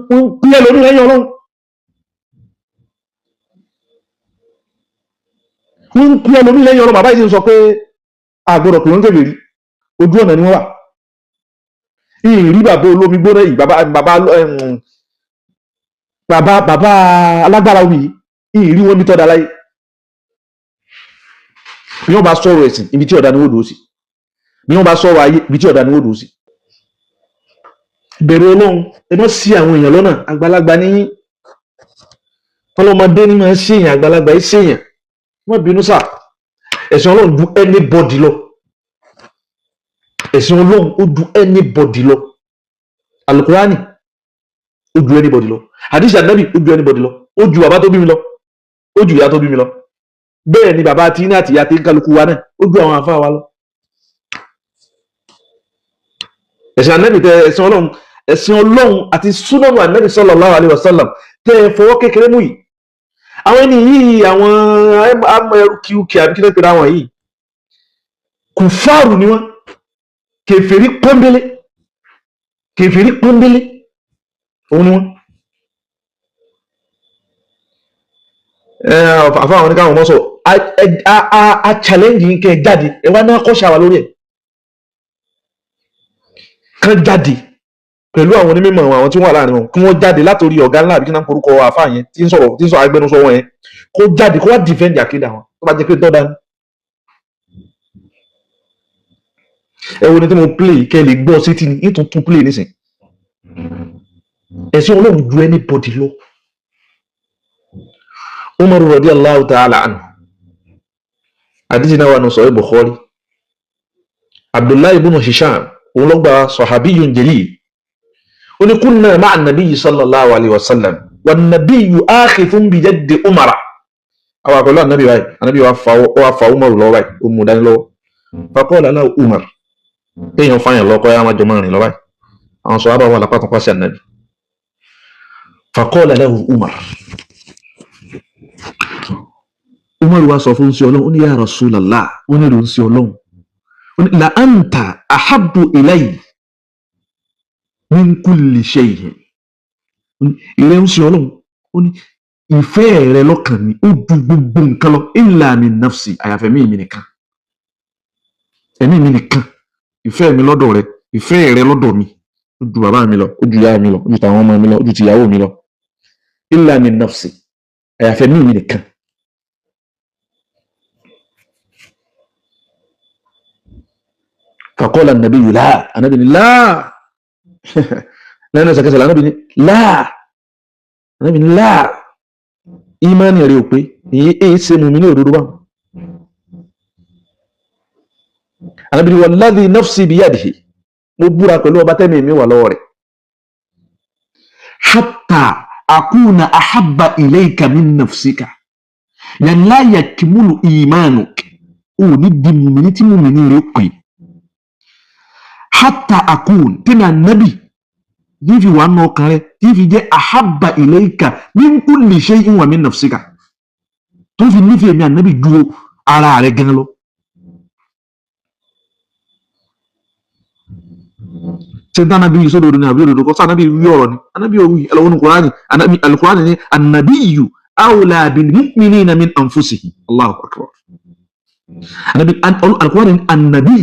Wọ́n ń pín ẹlòmíì lẹ́yìn Ọlọ́run. Wọ́n ń pín ẹlòmíì lẹ́yìn Ọlọ́run. Bàbá yìí sì ń sọ pé àgbọ̀dọ̀ pè wọ́n kèfèrí. Ojú ọ̀nà ni wọ́n wà. Ìrí bàbá olómi gbóná yìí, bàbá bàbá bàbá bàbá alágbára omi yìí, ìrí wọn bí tọ́ da láyé. Bí wọ́n bá sọ̀rọ̀ ẹ̀sìn, ibi tí ọ̀dà ni wọ́n dùn sí. Bí wọ́n bá sọ̀rọ̀ ayé, ibi tí ọ̀dà ni wọ́n dùn sí. Bẹ̀rù Ọlọ́run, ẹ má ṣì àwọn èèyàn lọ́nà. Àgbàlagbà ní ọlọ́mọdé ní máa ń ṣèyàn, àgbàlagbà yìí ṣèyàn. Má bínú sà, ẹ̀sìn Ọlọ́run ju anybody lọ. Ẹ̀sìn Ọlọ́run ó ju anybody lọ. Alukurani ó ju anybody lọ. Hadith Anabi ó ju anybody lọ. Ó ju bàbá tó bí mi lọ, ó ju ìyá tó bí mi lọ. Bẹ́ẹ̀ ni bàbá tí ní àti ìyá tí ń kálukú wa náà, ó ju àwọn àfáà wa lọ. Ẹ̀sìn Anabi tẹ, ẹ̀sìn Ọlọ́run, ẹ̀sìn Ọlọ́run àti súnánù Anabi sallallahu alaihi wasallam tẹ ẹ fọwọ́ kékeré mú yìí, àwọn ẹni yìí, àwọn amẹrùkìukì àbí kí ló pera wọn yìí, kùfáàrù ni wọn, kèfèrí pọ́nbélé, kèfèrí pọ́nbélé òun ni wọn. Àfa àwọn oníkàwọn ọmọ sọ a challenge yín kẹ́ ẹ jáde, ẹ wá náà kọ́ ṣàwà lórí ẹ̀, kán jáde pẹ̀lú àwọn onímọ̀, àwọn tí wọ́n wà láàrin wọn, kí wọ́n jáde látòrí ọ̀gá ńlá àbí kí náà korúkọ àfa yẹn tí ń sọ̀rọ̀, tí ń sọ agbẹnusọ wọn yẹn, kó jáde kó wá defend àkídà wọn tó bá jẹ́ pé dọ́dá ni. Ẹ wo ni tí mo play kẹ́ ẹ lè gbọ́ sétí ni yín tún tún play nísìn. Ẹ̀sìn Ọlọ́run ju anybody lọ. Umar radiyallahu ta'ala anhu, àdìsí náà wà nù sọ̀rọ̀ Bukhari. Abdullahi ibn Hisham òun ló gba, sahabiyyun jalil. Ó ní kunna ma'a nabiyyi sallallahu alayhi wa sallam wan nabiyyu akhithun bi yadi Umara. Àwọn àpẹẹrẹ anabi báyìí, anabi wa fa Umar lọ́wọ́ báyìí, ó mú dání lọ́wọ́. Faqala lahu Umar, kéèyàn fàyàn lọ́kọ́ yá máa jọ máa rìn lọ báyìí, àwọn sọ̀rọ̀ bá wà lápá tó pàṣẹ anabi. Faqala lahu Umar, Umar wa sọ fún sí Ọlọ́run, ó ní ya Rasulallah, ó ní ìròyìn sí Ọlọ́run, ó ní la anta ahabbu ilayya min kulli shay'in. Ìrẹ́ ń ṣe Ọlọ́run, ó ní ìfẹ́ rẹ lọ́kàn mi ó ju gbogbo nǹkan lọ, illa min nafsi, àyàfẹ́ mi nìkan, ẹ̀mí mi nìkan. Ìfẹ́ mi lọ́dọ̀ rẹ, ìfẹ́ rẹ lọ́dọ̀ mi ó ju bàbá mi lọ, ó ju ìyá mi lọ, ó ju tàwọn ọmọ mi lọ, ó ju tìyàwó mi lọ, illa min nafsi, àyàfẹ́ mi nìkan. Faqala an-nabiyyu la, anabi ni la, lẹ́nu ẹsẹ̀kẹsẹ̀ anabi ni la, anabi ni la, ìmánì rẹ̀ ò pé, èyí ṣe mùmí ní òdodo báwọn. Anabi ni walladhi nafsi biyadihi, mo búra pẹ̀lú ọba tẹ́mi mi wà lọ́wọ́ rẹ̀, hatta akuna ahabba ilayka min nafsika yan la yakmulu imanuk, ò ní di mùmíní tí mùmíní rẹ̀ pè, hatta akun, tẹ́mi anabi ní fi wà nù ọkàn rẹ̀ tí fi jẹ́ ahabba ilayka min kulli shay'in wa min nafsika, tó fi nífẹ̀ẹ́ mi anabi ju ara rẹ̀ gan lọ. Ṣé n tánàbí yìí sódòdó ni àbí òdòdó kọ́? Sànàbí wí ọ̀rọ̀ ni anabi ò wí. Ẹlọ́wọ́n ní Kùránì, anabi alukurani ni anabiyyu awla bil mu'minina min anfusihim. Allahu akbar. Anabi alukurani ni anabi,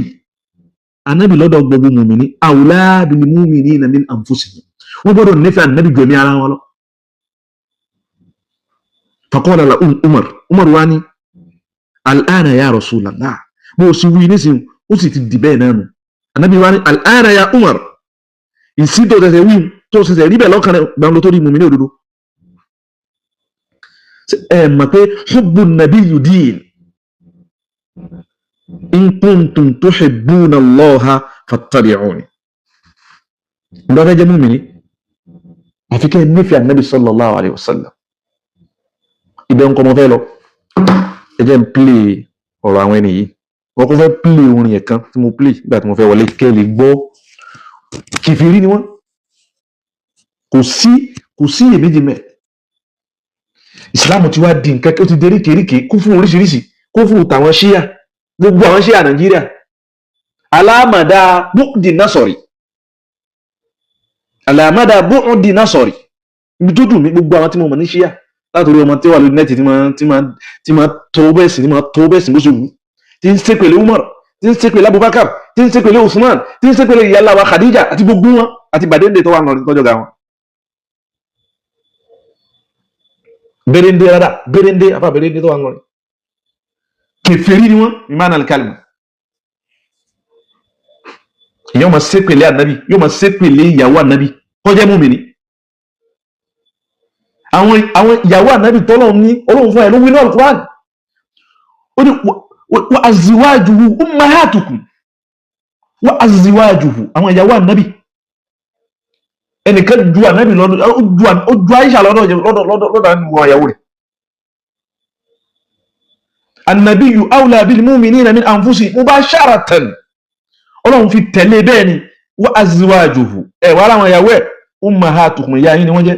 anabi lọ́dọ̀ gbogbo mùmìnì, awla bil mu'minina min anfusihim, wọ́n gbọ́dọ̀ nífẹ̀ẹ́ anabi ju ẹ̀mí ara wọn lọ. Faqala la Umar, Umar wa ni al'ana ya Rasulallah, bó o sì wí nísìnyí ó sì ti di bẹ́ẹ̀ náà nù. Anabi wa ni al'ana ya Umar, ìsí tó tẹsẹ̀ wí tó ṣẹ̀ṣẹ̀ rí bẹ́ẹ̀ lọ́kàn rẹ̀ gbàǹdó tó rí mùmí ní òdodo. Ẹ mọ̀ pé hubbu nabiyyu din, in kuntum tuhibbuna Allaha fattabi'uni. Ìgbà fẹ́ jẹ́ mùmí ní àfi kẹ́ ẹ nífẹ̀ẹ́ anabi sallallahu alayhi wa sallam. Ibẹ̀ ń kọ́ mọ́ fẹ́ lọ, ẹ jẹ́ n play ọ̀rọ̀ àwọn ẹni yìí. Wọ́n kọ́ fẹ́ play orin ẹ̀ kan tí mo play nígbà tí mo fẹ́ wọlé kẹ́ ẹ lè gbọ́. Kèfèrí ni wọ́n, kò sí iyèméjì mẹ́. Ìsìláàmù ti wá di nǹkan, ó ti di eríkèéríkèé, kún fún oríṣiríṣi, kún fún tàwọn ṣíà, gbogbo àwọn ṣíà Nàìjíríà alámàdá búùdì násọ̀rì, alámàdá búùdì násọ̀rì. Ibi tó dùn mí, gbogbo àwọn tí mo mọ̀ ní ṣíà, látòrí ọmọ tí wà lórí net, tí máa tọ́ bẹ́ẹ̀ sí, tí máa tọ́ bẹ́ẹ̀ sí bó ṣe wù, tí ń ṣépèlé Umar, tí ń ṣépèlé Abubakar, tí ń ṣépèlé Usman, tí ń ṣépèlé ìyá wa Khadija àti gbogbo wọn, àti Bàdéǹdè tó wà lọ́rùn tọ́jọ́ ga wọn. Bẹ́rẹ̀ndé rárá, bẹ́rẹ̀ndé àfa, bẹ́rẹ̀ndé tó wà lọ́rùn, kèfèrí ni wọ́n. Ìmánà alikálìmù, yóò máa ṣépèlé ànábì, yóò máa ṣépèlé ìyàwó ànábì kọjá mùmínì. Àwọn ìyàwó ànábì tọ́lọ́run ní Ọlọ́run fún ẹ ló wí náà Al-Qur'an, ó ní wa azwajuhu ummahatukum wa azwajuhu. Àwọn ìyàwó ànábì, ẹnìkan ju ànábì lọ́dọ̀, ó ju Aisha lọ́dọ̀ lọ́dọ̀ lọ́dọ̀ lọ́dọ̀ àwọn ìyàwó rẹ̀. Annabiyyu awla bil mu'minina min anfusihim mubasharatan. Ọlọ́run fi tẹ̀lé bẹ́ẹ̀ ni wa azwajuhu, ẹ̀ wà láwọn ìyàwó ẹ̀, ummahatukum, ìyá yín ni wọ́n jẹ́.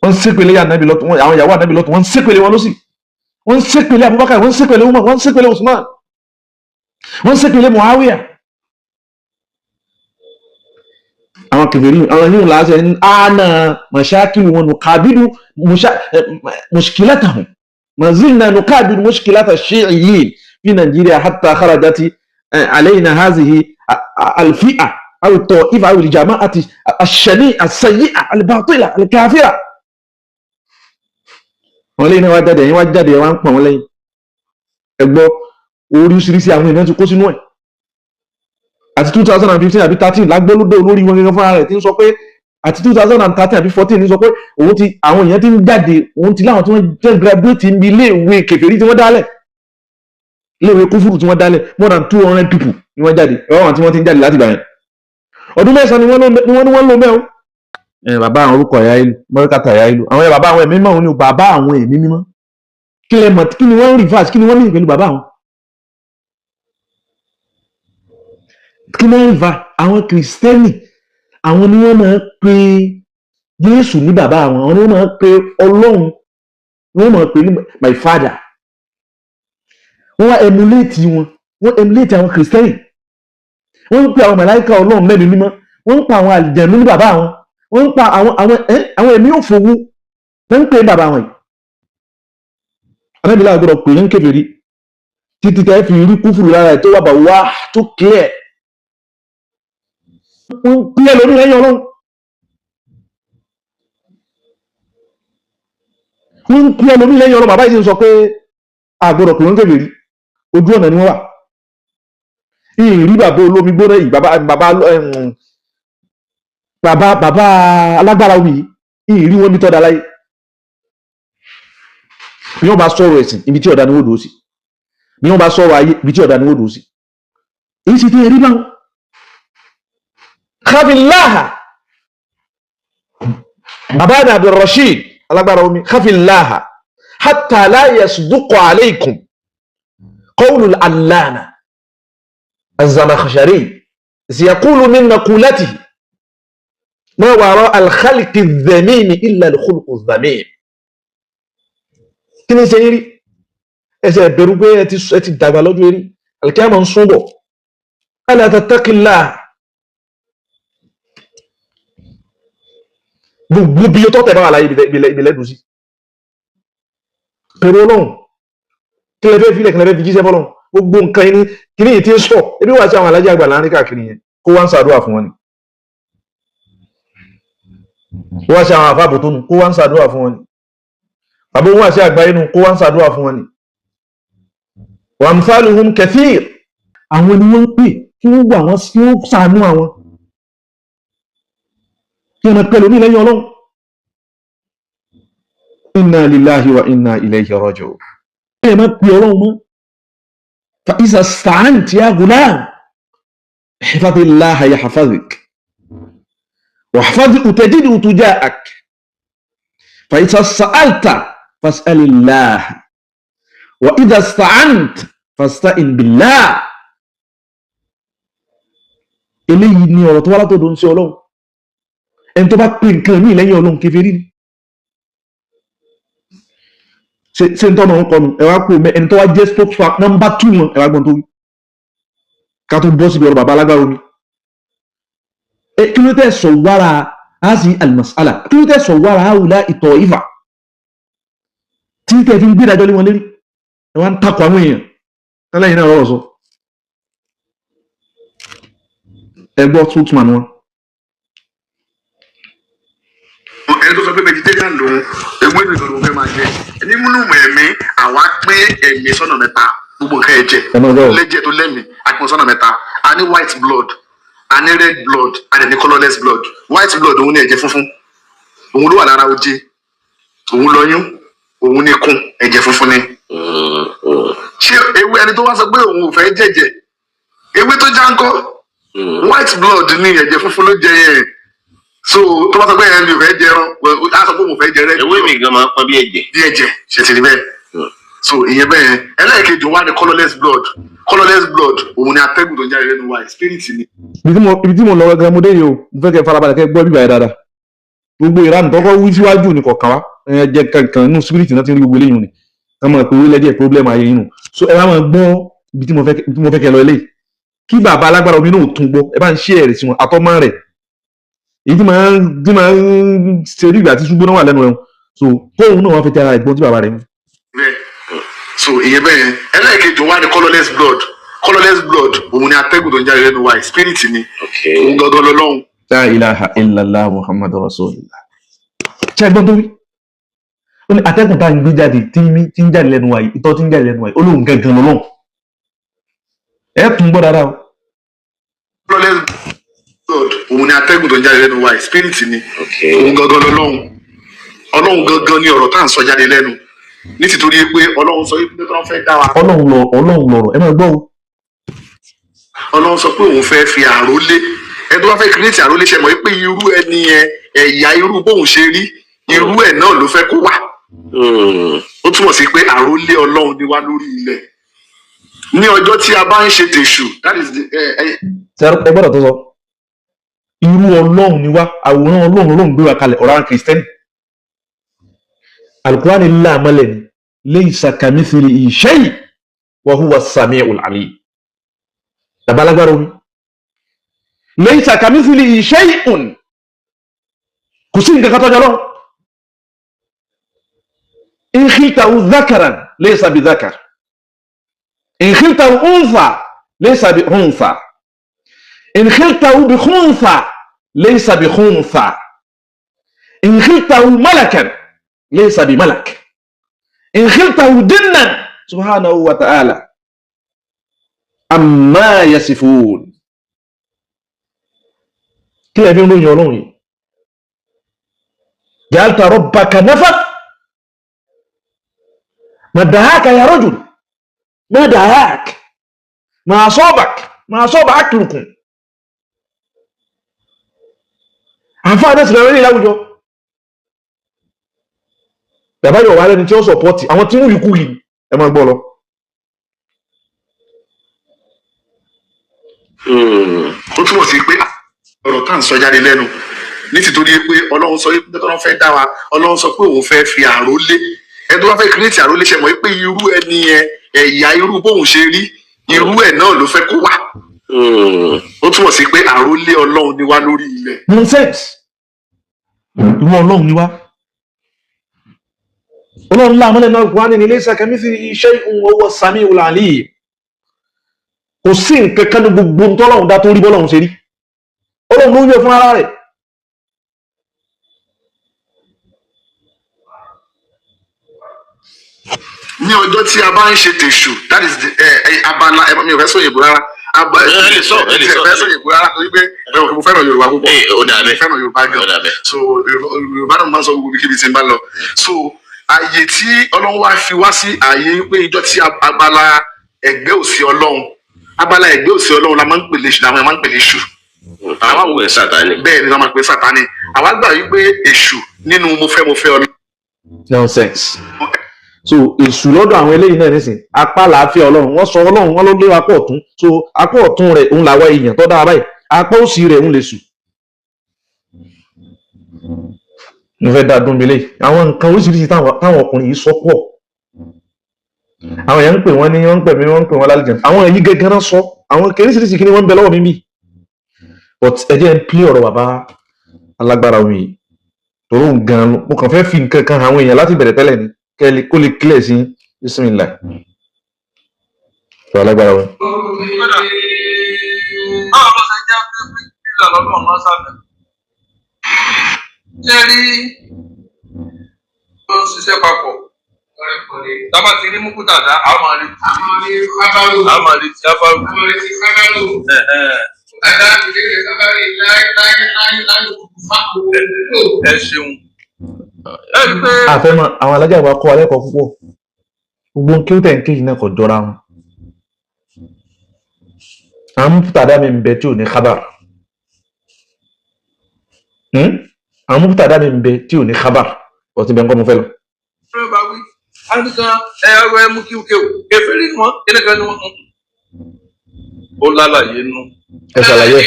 Wọ́n ń ṣépèlé ànábì lọ́tún, àwọn ìyàwó ànábì lọ́tún, wọ́n ń ṣépèlé wọn lọ́sì, wọ́n ń ṣépèlé Abubakar, wọ́n ń ṣépèlé Umar, wọ́n ń ṣépèlé Usman, wọ́n ń ṣépèlé Muawiya. Àwọn kèfèrí, àwọn yìí làásẹ̀ ń áná mashakilu wọn, nukabidu mushkilatahum, mazilna nukabidu mushkilata shi'iyyin fi Nàìjíríà hatta kharajati alayna hazihi alfi'a aw at-ta'ifa aw al-jama'ati ash-shani'a as-sayyi'a al-batila al-kafira. Wọn lẹ́yìn náà wá jáde, ẹ̀yin wá jáde, ẹ̀ wá ń pọ̀ wọ́n lẹ́yìn. Ẹ gbọ́, oríṣiríṣi àwọn èèyàn ti kó sínú ẹ̀. Àti 2015 àbí 13 lágbólódé olórí wọn gẹ́gẹ́ fúnra rẹ̀ ti ń sọ pé, àti 2013 àbí 14 ní sọ pé òun ti, àwọn èèyàn ti ń jáde, òun ti láwọn tí wọ́n jẹ́ graduate níbi iléèwé kèfèrí tí wọ́n dálẹ̀, iléèwé kúfùrù tí wọ́n dálẹ̀, more than 200 people ni wọ́n jáde. Ẹ̀wọ̀n àwọn tí wọ́n ti ń jáde láti gbà yẹn, ọdún 9 ni wọ́n ní wọ́n lò mẹ́wọ̀n. Ẹ bàbá àwọn orúkọ ẹ̀yà ìlú mọ́ríkàtà ẹ̀yà ìlú, àwọn bàbá àwọn ẹ̀mí mímọ́, òun ni bàbá àwọn ẹ̀mí mímọ́. Kí lẹ mọ̀? Kí ni wọ́n ń reverse? Kí ni wọ́n mìíràn pẹ̀lú bàbá àwọn? Kí ni wọ́n ń reverse? Àwọn kìrìsìtẹ́nì, àwọn ni wọ́n máa ń pe Jésù ní bàbá àwọn, àwọn ni wọ́n máa ń pe Ọlọ́run, ni wọ́n máa ń pe ní my father. Wọ́n wá emulate wọn, wọ́n emulate àwọn kìrìsìtẹ́nì. Wọ́n ń pe àwọn màláíkà Ọlọ́run mẹ́rin mímọ́, wọ́n ń pa àwọn àlìjẹ̀nú ní bàbá àwọn, wọ́n ń pa àwọn ẹ̀mí òfòwú, wọ́n ń pè é bàbá wọn yìí. Anábìlá gbọ́dọ̀ pè é ń kèfèrí títí tẹ́ fi rí kúfùrù lára ẹ̀ tó wà bá wá tó clear. Wọ́n ń pè é lórí lẹ́yìn Ọlọ́run, wọ́n ń pè é lórí lẹ́yìn Ọlọ́run. Bàbá yìí sì ń sọ pé àgbọ́dọ̀ pè wọ́n kèfèrí, ojú ọ̀nà ni wọ́n wà. Ìrí bàbá olómi gbóná yìí, bàbá alágbára omi yìí, ìrí wọn bí tọ́ da láyé. Bí wọ́n bá sọ̀rọ̀ ẹ̀sìn, ibi tí ọ̀dà ni wọ́n dùn sí. Bí wọ́n bá sọ̀rọ̀ ayé, ibi tí ọ̀dà ni wọ́n dùn sí. Èyí sì ti rí báwọn. Khafilaha, bàbá ní Abdulrasheed alágbára omi, khafilaha hatta la yasduqu alaykum qawlu al-allama az-Zamakhshari siyaqulu min maqulatihi ma wara al-khalqi adh-dhamim illa al-khulqu adh-dhamim. Kí ni ṣe yín rí? Ẹsẹ̀ ìbẹ̀rù pé ẹ ti dàgbà lọ́jọ́ eré, alikiyama ń sún bọ̀. Ala tattaqillah, gbogbo bí o tọ́tẹ̀ bá wà láyé, ibi lẹ́dùn sí pẹ̀lú Ọlọ́run. Kí lẹ fẹ́ filẹ̀? Kí lẹ fẹ́ fi jíṣẹ́ fọlọ́run? Gbogbo nǹkan yìí ní kí ní ìtí sọ ebi wà sí àwọn alájà àgbà láàrin káàkiri yẹn, kó wá ń ṣàdúrà fún wọn ni. Kó wá sí àwọn àfáàbò tó nù, kó wá ń ṣàdúrà fún wọn ni. Bàbá òun àti àgbáyé nù, kó wá ń ṣàdúrà fún wọn ni. Wa amsaluhum kathir. Àwọn ni wọ́n ń pè kí wọ́n wà wọ́n, kí wọ́n ṣàánú àwọn, kí wọ́n pẹ̀lú ní lẹ́yìn Ọlọ́run. Inna lillahi wa inna ilayhi raji'un. Ẹ má pè Ọlọ́run mọ́. Fa iza sta'anta ya gulam ihfazillaha yahfazik wahfazhu tajidhu tujahak fa iza sa'alta fas'alillah wa idha sta'anta fasta'in billah. Eléyìí ni ọ̀rọ̀ tó wá látọ̀dọ̀ ń ṣe Ọlọ́run. Ẹni tó bá pè nǹkan mí lẹ́yìn Ọlọ́run, kèfèrí ni. Ṣe ń tọ́nà ń kọnu ẹ wá pè mẹ ẹni tó wá jẹ́ spokesman number 2 wọn, ẹ wá gbọ́n tó wí ká tó bọ́ síbi ọ̀rọ̀ bàbá alágbára omi. Ẹ kí ló tẹ̀ sọ wára Hazi almasala, kí ló tẹ sọ wàrà àwùlá ìtọ̀ ìfà tí tẹ fi ń gbé ìdájọ́ lé wọn lérí? Ẹ wá ń takò àwọn èèyàn tẹ́lẹ̀ yìí náà rọrọ̀ sọ. Ẹ gbọ́ spokesman wọn. Ẹni tó sọ pé vegetarian lòun, ewé nìkan lòun fẹ́ máa jẹ. Nínú ẹ̀mí, àwa pín ẹ̀mí sọ́nà mẹ́ta. Gbogbo nǹkan ẹ̀jẹ̀ Ẹ máa gbọ́ o. lẹ́jẹ̀ tó lẹ́mìí, a pín sọ́nà mẹ́ta. A ní white blood, a ní red blood, a dẹ̀ ní colourless blood. White blood, òun ní ẹ̀jẹ̀ funfun, òun ló wà lára oje, òun lọyún, òun ní ikùn, ẹ̀jẹ̀ funfun ni. Ṣé ewé, ẹni tó wá sọ pé òun ò fẹ́ jẹ̀jẹ̀ ewé tó já ńkọ́? White blood ní ẹ̀jẹ̀ funfun ló jẹ yẹn. So tó bá sọ pé ẹni ò fẹ́ jẹran, á sọ pé òun ò fẹ́ jẹ red Ewé blood. mi gan máa ń pọ́n bí ẹ̀jẹ̀. Bí ẹ̀jẹ̀ ṣe ti rí bẹ́ẹ̀. So ìyẹn bẹ́ẹ̀. Ẹlẹ́ẹ̀kejì wá ní colourless blood. Colourless blood, òun ni atẹ́gùn tó ń jáde lẹ́nu wa, spirit ni. Ibi tí mo lọ gangan mo dé yìí o. Mo fẹ́ kẹ́ farabalẹ̀ kẹ́ gbọ́ bíbá yẹn dáadáa. Gbogbo ìranù tọ́kọ́ wí síwájú ní kọ̀ọ̀kan wa, ẹ jẹ́ kankan nínú spirit náà ti ń rí gbogbo eléyìí ni ká máa pe wílẹ̀ díẹ̀ problem ayé yín nù. So ẹ bá máa gbọ́ ibi tí mo fẹ́ kẹ́ lọ eléyìí, kí bàbá alágbára omi náà tún gbọ́. Ẹ bá ń ṣe ẹ̀rẹ̀ sí wọn àtọ́mọ́ rẹ̀, èyí tí máa ń ṣe orí ìgbà tí ṣùgbọ́n náà wà lẹ́nu rẹ̀. So kóun náà wọ́n fi tẹ ara ìgbọ́n tí bàbá rẹ̀ ń Bẹ́ẹ̀. So ìyẹn bẹ́ẹ̀. Ẹlẹ́ẹ̀kejì wá ní colourless blood. Colourless blood, òun ni atẹ́gùn tó ń jáde lẹ́nu wa, spirit ni. Òun gangan lọ́lọ́run. La ilaha illallah Muhammadu rasulillah. Ṣé ẹgbọ́n tó wí? Ó ní atẹ́gùn tá à ń gbé jáde, tí ń mí, tí ń jáde lẹ́nu wa yìí, ìtọ́ tí ń jáde lẹ́nu wa yìí, ó lóun gangan lọ́lọ́run. Ẹ tún gbọ́ dáadáa o. Colourless blood, òun ni atẹ́gùn tó ń jáde lẹ́nu wa, spirit ni. Òun gangan lọ́lọ́run. Ọlọ́run gangan ni ọ̀rọ̀ tá à ń sọ jáde lẹ́nu, nítorí pé Ọlọ́run sọ wípé tó fẹ́ dá wa. Ọlọ́run lọ, Ọlọ́run lọ̀rọ̀, ẹ máa gbọ́ o. Ọlọ́run sọ pé òun fẹ́ fi àrólé. Ẹni tó bá fẹ́ create àrólé, ṣe mọ̀ pé irú ẹni yẹn, ẹ̀yà irú bóun ṣe rí, irú ẹ̀ náà ló fẹ́ kó wà. Ó túmọ̀ sí pé àrólé Ọlọ́run ni wá lórí ilẹ̀ ní ọjọ́ tí a bá ń ṣe tèṣù. That is the Ṣé ẹ gbọ́dọ̀ tó sọ? Irú Ọlọ́run ni wá, àwòrán Ọlọ́run Ọlọ́run gbé wa kalẹ̀, ọ̀rọ̀ àwọn Kìrìsìtẹ́nì. Alukurani láàmọ́lẹ̀ ni, laysa kamithlihi shay wa huwa as-sami'ul alim. Bàbá alágbára omi. Laysa kamithlihi shay'un. Kò sí nǹkan kan tọ́jọ́ lọ́wọ́. In khiltahu dhakaran laysa bi dhakar. In khiltahu untha laysa bi untha. In khiltahu bi khuntha laysa bi khuntha. In khiltahu malakan laysa bi malak. In khiltahu jinnan, subhanahu wa ta'ala amma yasifun. Kí lè fi ń ròyìn Ọlọ́run yìí? Ja'alta rabbaka nafar ma dahaka ya rajul, ma dahak, ma asabak, ma asaba aklukum. Àǹfààní ẹ̀sìn lọ́rẹ́ láwùjọ. Bàbá yóò wá lẹ́ni tí ó support àwọn tí ń wí kú yìí. Ẹ máa gbọ́ lọ. Ó túmọ̀ sí pé ọ̀rọ̀ tá à ń sọ jáde lẹ́nu, nítorí pé Ọlọ́run sọ wípé tó fẹ́ dá wa, Ọlọ́run sọ pé òun fẹ́ fi àrólé. Ẹni tó bá fẹ́ create àrólé, ṣe mọ̀ pé irú ẹni yẹn, ẹ̀yà irú bóun ṣe rí, irú ẹ̀ náà ló fẹ́ kó wà. Ó túmọ̀ sí pé àrólé Ọlọ́run ni wá lórí ilẹ̀. Nonsense. Irú Ọlọ́run ni wá. Ọlọ́run láàmúlẹ̀ náà wà ní laysa kamithlihi shay'un wa huwa as-sami'ul 'alim. Kò sí nǹkan kan ní gbogbo tọ́lọ́run dá tó rí bọ́lọ́run ṣe rí. Ọlọ́run ló ń yọ fún ara rẹ̀. Ní ọjọ́ tí a bá ń ṣe tèṣù, that is the abala ẹ, mi ò fẹ́ sọ òyìnbó rárá. Ẹ lè sọ, ẹ lè sọ. Fẹ́ sọ òyìnbó rárá torí pé mo fẹ́ràn Yorùbá púpọ̀. Ee, ó dà Mo bẹ́ẹ̀. fẹ́ràn Yorùbá gan. Ó dà bẹ́ẹ̀. So Yorùbá náà máa ń sọ gbogbo ibikíbi tí n bá lọ. So ààyè tí Ọlọ́run wá fi wá sí, ààyè pé ìjọ tí abala ẹ̀gbẹ́ òsì Ọlọ́run, abala ẹ̀gbẹ́ òsì Ọlọ́run la máa ń pèlè èṣù, làwọn máa ń pèlè èṣù. Àwọn àwòrán Sàtánì. Bẹ́ẹ̀ ni wọ́n máa ń pè Sàtánì. Àwa gbà wípé èṣù nínú mo fẹ́ mo fẹ́ Ọlọ́run. Nonsense. So èṣù lọ́dọ̀ àwọn eléyìí náà nísìn, apá làáfíà Ọlọ́run wọ́n sọ Ọlọ́run wọn ló lé apá ọ̀tún. So apá ọ̀tún rẹ̀ òun làwa èèyàn tó dára báyìí, apá òsì rẹ̀ òun lè sùn. Mo fẹ́ dá dún mi lé àwọn nǹkan oríṣiríṣi táwọn ọkùnrin yìí sọ pọ̀. Àwọn èèyàn ń pè wọ́n ní, wọ́n ń pè mí, wọ́n ń pè wọ́n lálejò. Àwọn èyí gẹ́gẹ́ náà sọ àwọn oríṣiríṣi kí ni wọ́n ń bẹ lọ́wọ́ mi bí. But ẹ jẹ́ ń pín ọ̀rọ̀ bàbá Alágbára omi yìí tòró gan, mo kàn fẹ́ fi nǹkan kan àwọn èèyàn láti bẹ̀rẹ̀ tẹ́lẹ̀ ni kẹ́lí kó lè clear sí. Bismillah, tó alágbára omi. Báwo ló ṣe jẹ́ pé pílà lọ́dún ọ̀nà sábẹ̀? Ṣé rí tó ń ṣiṣẹ́ papọ̀? Tábà ti rí múkútàdá, a máa retí a máa retí afárú. Ẹ ṣeun. Ẹ rí pé Àfẹ́mọ́ àwọn alájà wa kọ́ alẹ́ kọ́ púpọ̀. Gbogbo kí ó tẹ̀ ń kéjì náà kò jọra wọn. Àwọn mubtada mi ń bẹ tí ò ní khabar. Àwọn mubtada mi ń bẹ tí ò ní khabar. Ọtí bẹ́ẹ̀ ń kọ́ mo fẹ́ lọ. Ẹ bá wí. A ní kan ẹ ẹ mú kí o kẹfẹ́ rí wọn, kíni kan ni wọn. Ó lálàyé nú. Ẹ ṣàlàyé.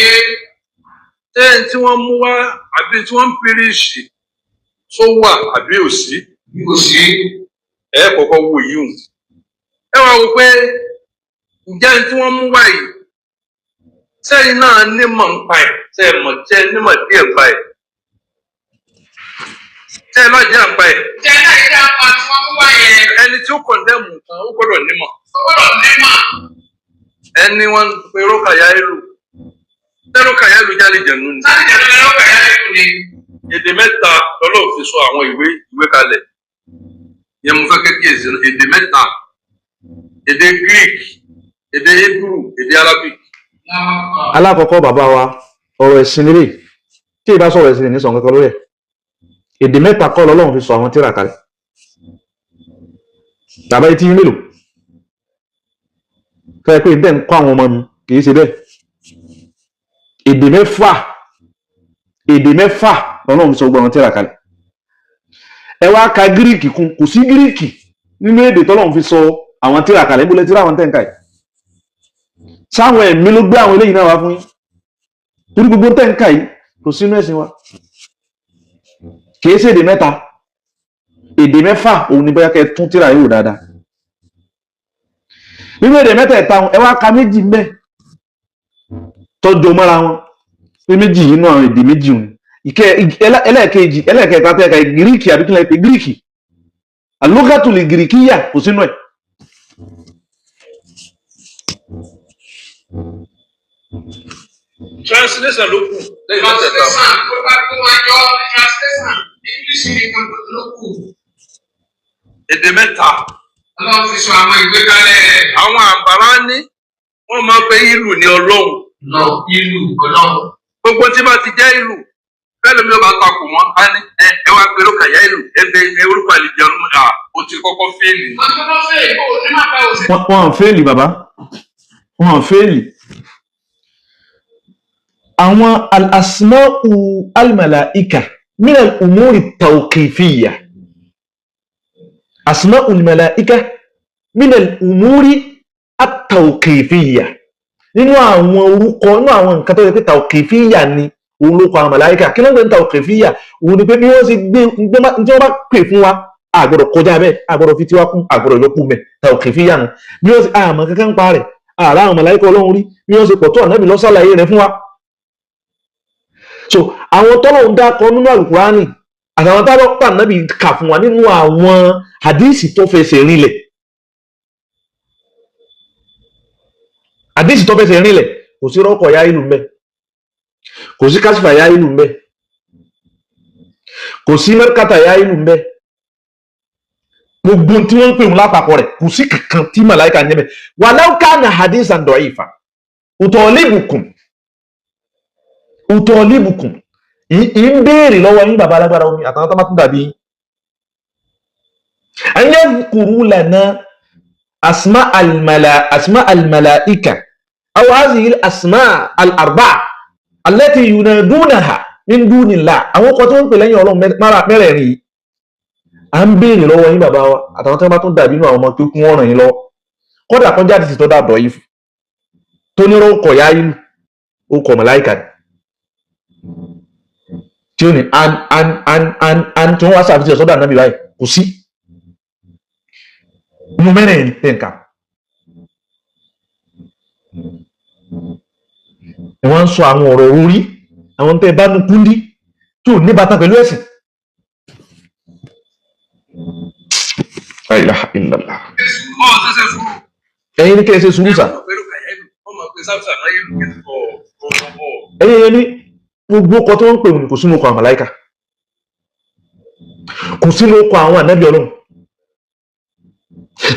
Ṣé ẹni tí wọ́n mú wá àbí tí wọ́n ń píríṣì tó wà àbí ò sí? Ẹ kọ́kọ́ wò yìí hùn. Ẹ wá wò pé ǹjẹ́ ẹni tí wọ́n mú wá yìí sẹ́yìn náà nímọ̀ ń pa ẹ̀, tẹ́ ẹ mọ̀, tẹ́ ẹ nímọ̀ díẹ̀ pa ẹ̀, tẹ́ ẹ má jẹ́ àǹpa ẹ̀. Ẹni tí ó kọ̀ndẹ́mù nǹkan ó gbọ́dọ̀ nímọ̀. Ẹni wọ́n ń pe rókàyà ìlú, tẹ́rókàyà ìlú jáde jẹ̀nu ni. Èdè mẹ́ta lọ́lọ́run fi sọ àwọn ìwé kalẹ̀ yẹn. Mo fẹ́ kékeré sí èdè mẹ́ta: èdè Greek, èdè Hebrew, èdè Arabic. Alákọ̀ọ́kọ́, bàbá wa, ọ̀rọ̀ ẹ̀sìn lélẹ̀ tí ì bá sọ̀rọ̀ ẹ̀sìn ní sọ̀rọ̀ kankan lórí ẹ̀. Èdè mẹ́ta kọ́ lọ́lọ́run fi sọ àwọn tírà kalẹ̀. Bàbá, etí yín mélòó? Fẹ́ pé bẹ́ẹ̀ ń kọ́ àwọn ọmọ mi, kì í ṣe bẹ́ẹ̀. Èdè mẹ́fà, èdè mẹ́fà lọ́lọ́run fi sọ gbogbo àwọn tírà kalẹ̀. Ẹ wá ka Gíríìkì kún. Kò sí Gíríìkì nínú èdè tọ́lọ́run fi sọ àwọn tírà kalẹ̀. Níbo lẹ tírà àwọn tẹ̀ǹkà yìí? Sáwọn ẹ̀mí ló gbé àwọn eléyìí náà wá fún yín, torí gbogbo tẹ̀ǹkà yìí kò sínú ẹ̀sìn wa. Kìí ṣe èdè mẹ́ta, èdè mẹ́fà. Òun ni bóyá kẹ́ ẹ tún tírà yìí wò dáadáa. Nínú èdè mẹ́tẹ̀ẹ̀ta, ẹ wá ka méjì ń bẹ tọ́jú mọ́ra wọn, pé méjì yìí nínú àwọn èdè méjì òun. Ìkẹ́ ẹlẹ́ẹ̀kejì, ẹlẹ́ẹ̀kẹta tẹ́ka Gíríkì àbí kílẹ̀ pé Gíríkì, àlókàtúlì Gíríkìyà, kò sínú ẹ̀. Translation ló kù lẹ́yìn mẹ́tẹ̀ẹ̀ta. Èdè mẹ́ta. Àwọn àǹbàrá ní wọ́n máa ń pe ìlú ní Ọlọ́run. Gbogbo tí bá ti jẹ́ ìlú bẹ́ẹ̀ lómi ó bá takò wọ́n á ní ẹ ẹ wá pé lókàyà ìlú ẹ bẹ ẹ orúkọ àlejò ọ̀run à ó ti kọ́kọ́ fẹ́ẹ̀lì. Wọ́n fẹ́ẹ̀lì, bàbá, wọ́n fẹ́ẹ̀lì. Àwọn al-asma'u al-mala'ika min al-umuri tawqifiyya, asma'u al-mala'ika min al-umuri at-tawqifiyya, nínú àwọn orúkọ, nínú àwọn nǹkan tó yẹ pé tawqifiyya ni, òun ló kọ àwọn màláíkà. Kí ló ń pè ní tawqifiyya? Òun ni pé bí wọ́n ṣe gbé tí wọ́n bá pè fún wa, a gbọ́dọ̀ kọjá bẹ́ẹ̀, a gbọ́dọ̀ fi tiwa kún, a gbọ́dọ̀ yọkú mẹ́. Tawqifiyya nù. Bí wọ́n ṣe àmọ́ kankan ń pa rẹ̀, àrà àwọn màláíkà Ọlọ́run rí bí wọ́n ṣe pọ̀ tó, Ànábì ló ṣàlàyé rẹ̀ fún wa. So àwọn tọ́lọ̀ ń dákọ nínú Àlùkùránì àtàwọn tọ́lọ̀ Ànábì kà fún wa nínú àwọn àdíìsì tó fẹsẹ̀ rinlẹ̀, àdíìsì tó fẹsẹ̀ rinlẹ̀, kò sí rọ́kọ̀ ya ìlú mbẹ́, kò sí kásífà ya ìlú mbẹ́, kò sí mẹ́ríkàtà ya ìlú mbẹ́. Gbogbo tí wọ́n ń pè wọn lápapọ̀ rẹ̀, kò sí kankan tí màláìka ń jẹ́ bẹ́ẹ̀. Walau kana hadisan da'ifa, utalibukum utalibukum, ì ń béèrè lọ́wọ́ yín, bàbá alágbára omi àtàwọn tó bá tún dàbí yín, an yadhkuru lana asma almala asma almalaika aw hadhihi alasma alarba'a allati yunadunaha min dunillah. Àwọn ọkọ̀ tí wọ́n ń pè lẹ́yìn Ọlọ́run mẹ́rẹ̀ẹ̀rin yìí, à ń béèrè lọ́wọ́ yín, bàbá wa àtàwọn tó bá tún dàbí inú àwọn ọmọ tó kún, wọ́n ràn yín lọ́wọ́. Kódà kan jáde sí tó dàbọ̀ yìí tó ní rọ́ọ̀kọ̀ yá ìlú ó kọ̀ màláìkà ni tí ó ní an an an an an tí wọ́n wá sàfihàn sọ́dọ̀ Ànábì báyìí, kò sí inú mẹ́rẹ̀ẹ̀rin tẹ̀ǹkà. Ni wọ́n ń sọ àwọn ọ̀rọ̀ orí àwọn tẹ́ ẹ bá nu kúndí. tí ò ní bàtà pẹ̀lú ẹ̀sìn. La ilaha illallah. Ọ̀ ṣẹ̀ṣẹ̀ sùúrù. Ẹ̀yin ní kẹ́ ẹ ṣe sùúrù sà. Pẹ̀lú kàyẹ́lù, wọ́n mọ̀ pé sáfìsà náà yẹ́lù kí ọ̀ ọ̀ ọ̀. Ẹ̀yin yẹn ní gbogbo ọkọ̀ tó ń pè wọ́n kò sínú ọkọ̀ àwọn màláíkà, kò sínú ọkọ̀ àwọn ànábì Ọlọ́run.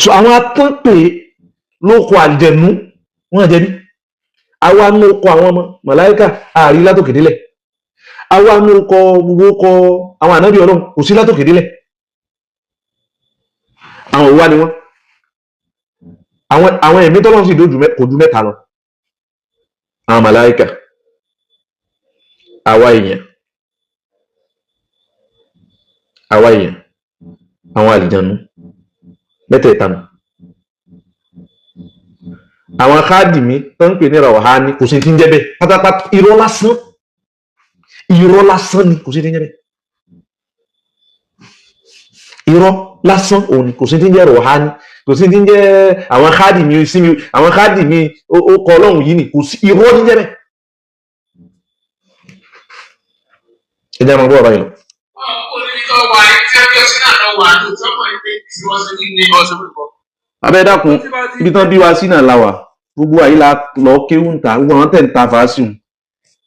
So àwọn atánpè lóko àlìjẹ̀nú wọ́n àjẹbí. Àwa ní ọkọ̀ àwọn ọmọ màláíkà àárí látòkè délẹ̀. Àwa ní ọkọ̀ gbogbo ọkọ̀ àwọn ànábì Ọlọ́run kò sí látòkè délẹ̀. Àwọn òwúwa ni wọ́n. Àwọn ẹ̀mí tọ́lọ́run sì dójú kò ju mẹ́ta lọ. Àwọn màláíkà, àwa èèyàn, àwa èèyàn, àwọn àlìjànú, mẹ́tẹ̀ẹ̀ta nù. Àwọn káàdìmí tó ń pè ní ràwáhání kò sí ti ń jẹ́ bẹ́ẹ̀ pátápátá, irọ́ lásán, irọ́ lásán ni, kò sí ti ń jẹ́ bẹ́ẹ̀. Irọ́ lásán òun ni, kò sí ti ń jẹ́ ràwáhání, kò sí ti ń jẹ́ àwọn káàdìmí sí mi, àwọn káàdìmí ó kọ Ọlọ́run yìí ni, kò sí, irọ́ ní jẹ́ bẹ́ẹ̀. Ẹ jẹ́ àwọn ọgbọ́n ọ̀rọ̀ yìí lọ. Abẹ́ dákun, ibi tán bí wa sí náà la wà, gbogbo àyè la lọ kéwú ń ta, gbogbo àwọn tẹ̀ ń ta fàásùn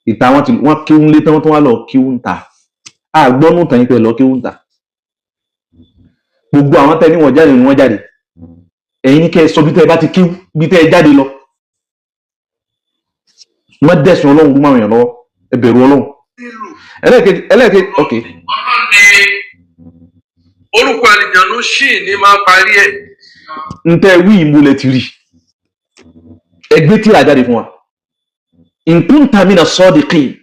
ìta wọn ti wọn kéwú ń lé tán, wọ́n tún wá lọ kéwú ń ta. Àgbọ́nù tàn yín pé lọ kéwú ń ta. Gbogbo àwọn tẹ̀ ní wọ́n jáde ni wọ́n jáde. Ẹ̀yin ní kẹ́ ẹ sọ bí tẹ́ ẹ bá ti kéwú, bí tẹ́ ẹ jáde lọ. Wọ́n dẹ̀sùn Ọlọ́run gbọ́n àwọn èèyàn lọ́wọ́, ẹ bẹ̀rù Ọlọ́run. Ẹlẹ́ẹ̀kejì, ok. Orúkọ àlìjànú ṣì ní máa parí ẹ̀. Ntẹ́ wí ìmúlẹ̀ ti rí. Ẹgbẹ́ tíra jáde fún wa. In kunta mina sadiqin.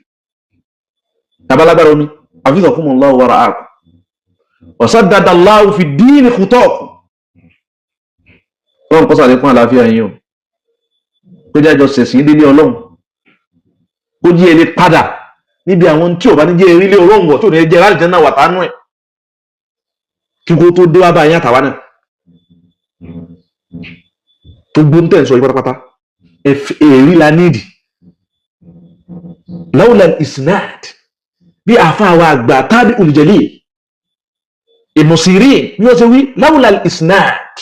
Tabalágbára omi, hafizakumullahu wa ra'akum. Wa saddada Allahu fi dini khutakum. Ọlọ́run kó ṣàlékún àlàáfíà yín o. Kó jẹ́ àjọ ṣẹ̀sìn délé Ọlọ́run. Kó jí ẹni padà níbi àwọn tí ò bá ní jẹ́ erílé Ọlọ́run wọ̀ tí ò ní jẹ́ láti jẹ́ náà wà tánú ẹ̀. Kí kó tó dé wá bá yín àtàwa náà. Gbogbo ń tẹ̀ ń sọ yìí pátápátá èrí la nídìí. Lawla isnad bí àáfàá wa àgbà tábí olùjẹ́lì Ibn Sirin bí wọ́n ṣe wí lawla isnad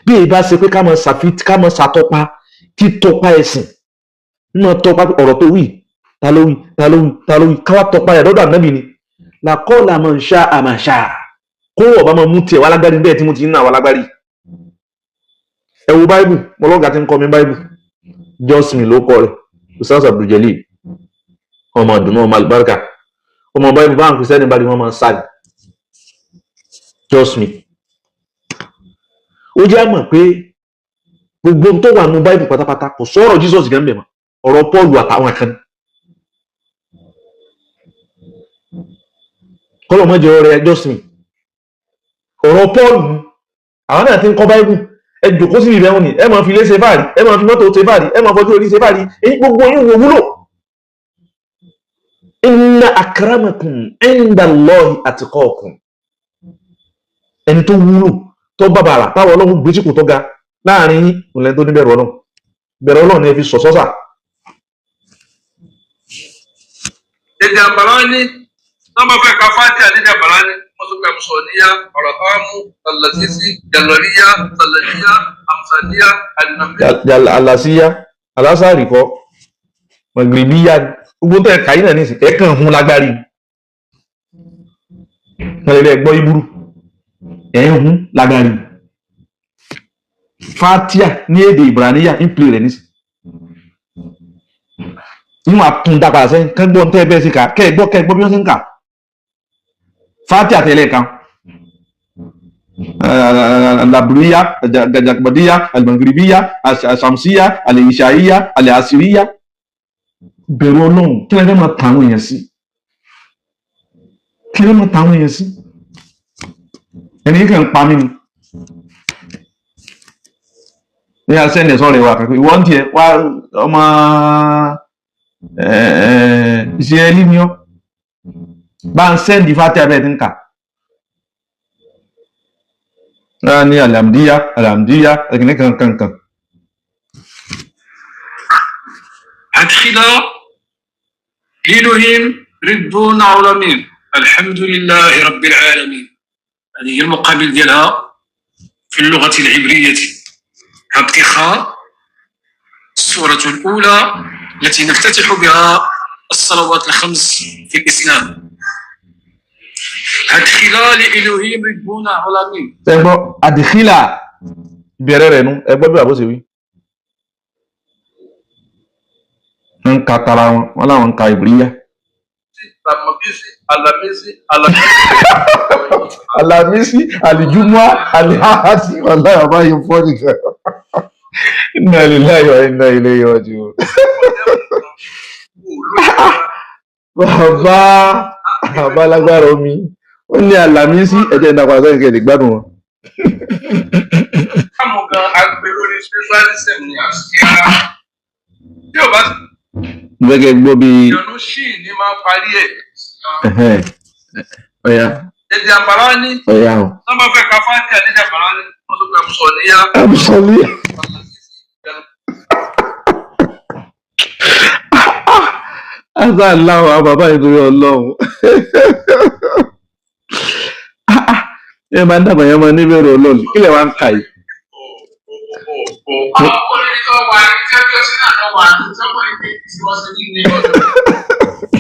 bí èyí bá ṣe pé ká máa ṣàfitì ká máa ṣàtọpa títọpa ẹ̀sìn nínú tọpa ọ̀rọ̀ tó wí ta ló wí ta ló wí ta ló wí káwá tọpa rẹ̀ lọ́dọ̀ ànábì ni làkọ́ọ̀lá man sha'a ma sha'a kó ọba máa mú tiẹ̀ wá lágbárí bẹ́ẹ̀ tí mo ti ń nà wá lágbárí. Ẹ wo báíbù, mo lọ́gàá ti ń kọ́ mi báíbù, Jọ́sìn ló kọ́ rẹ̀, Ustaz Abdul-Jalil, ọmọ àdùnnú, ọmọ àlùbáríkà, ọmọ báíbù báwọn kìrìsìtẹ́nì bá di wọ́n máa ń sáàlì. Jọ́sìn. Ó jẹ́ àmọ̀ pé gbogbo ohun tó wà nínú báíbù pátápátá kò sọ̀rọ̀ Jesus gan bẹ̀ mọ́, ọ̀rọ̀ Pọ́ọ̀lù àtàwọn kan. Kọ́lọ̀ mọ́jọ rẹ̀ Jọ́sìn. Ọ̀rọ̀ Pọ́ọ̀lù àwọn náà ti ń kọ́ báíbù, ẹ jòkó sí ibẹ̀ wọn ni ẹ máa fi ilé ṣe fàárí, ẹ máa fi mọ́tò ṣe fàárí, ẹ máa fọjú orí ṣe fàárí, èyí gbogbo yín wò wúlò. Inna akramakum inda Allahi atqakum. Ẹni tó wúlò tó bàbàrà táwọn Ọlọ́run gbé sípò tó ga láàrin yín kò lẹ́ni tó ní bẹ̀rù Ọlọ́run. Bẹ̀rù Ọlọ́run ni ẹ fi sọ̀sọ́ sà. Èdè àbàrá ní tọ́ bá fẹ́ ka Fátíà lédè àbàrá ní wọ́n tún ka Mùsọ̀níyá, Ọ̀rọ̀hámù, Tàlàsísí, Jàlọ́ríyá, Tàlàníyá, Àmsàníyá, Ànàmíyá. Àlàsíyá, àlásàrì kọ́, Mọ̀gìrìbíyá, gbogbo tó ẹ̀ka yìí náà nísìn, ẹ̀ kàn hún lágbárí. Wọ́n lè gbọ́ ibúrú, ẹ̀ ń hún lágbárí. Fátíà ní èdè Ìbráníyà ń pè rẹ̀ nísìn. Níwọ̀n àtúndà padà sẹ́yìn, kẹ́ gbọ́ tẹ́ bẹ́ẹ̀ sí ká, kẹ́ gbọ́ kẹ́ gbọ́ bí wọ́n ṣe ń kà. Fátíà tẹ̀lé kan. Labriya, Gajakbadiya, Almangribiya, Asamsiya, Alìṣàíyá, Alìasiriya. Bẹ̀rù Ọlọ́run, kí lẹ fẹ́ máa tàwọn èèyàn sí? Kí lẹ máa tàwọn èèyàn sí? Ẹni yìí kàn ń pa mí ni. Ní asẹ́ni ẹ̀sọ́ rẹ̀ wà kankan, ìwọ ń tiẹ̀ wá ọmọ Ìsírẹ́lì ni ọ́. Bá ń sẹ́ndì Fátíà bẹ́ẹ̀ ti ń kà. Ní alhamdiya, alhamdiya, ẹ̀kìnní kankankan. Adkhila Elohim ربنا العالمين، الحمد لله رب العالمين. هذه هي المقابل ديالها في اللغة العبرية. هبتخا، السورة الأولى التي نفتتح بها الصلوات الخمس في الإسلام. هدخلا لإلهيم ربنا العالمين. Ṣe gbọ́ àdìkílà ìbẹ̀rẹ̀ rẹ̀ nu? Ẹ gbọ́ bí bàbá ó ṣe wí. Wọ́n ń ka tara wọn, wọ́n láwọn ń ka ìbíríyà. Lamabisi, Alamisi, Alamisi. Alamisi, alijumua, alihati, wàláyà bàbá yìí fọ́ nìkan. Inna lillahi wa inna ilayhi raji'un. Bàbá bàbá lágbára omi, ó ní Alamisi, ẹ̀jẹ̀ ìdàpọ̀ àtẹ́yìn kẹ̀lẹ́ gbádùn wọn. Káàmù gan agbe lórí spiritualism ni àṣìyá. Tí o bá Mo fẹ́ kẹ́ gbọ́ bí. yọnu ṣì ní máa parí ẹ̀. Ẹ̀hẹ́n. Ọ̀ya. Èdè àbàrá ní Ọ̀ya o. tó bá fẹ́ ka fáńtì àdéjà àbàrá ní wọ́n tó gba sọ̀níyá. Àbùsọ̀lì. Asa aláwọ̀ àwọn bàbá yìí torí Ọlọ́run. Ẹ máa ń dàgbà yẹn máa níbẹ̀rù Ọlọ́run. Kí lè wá ń kà yìí?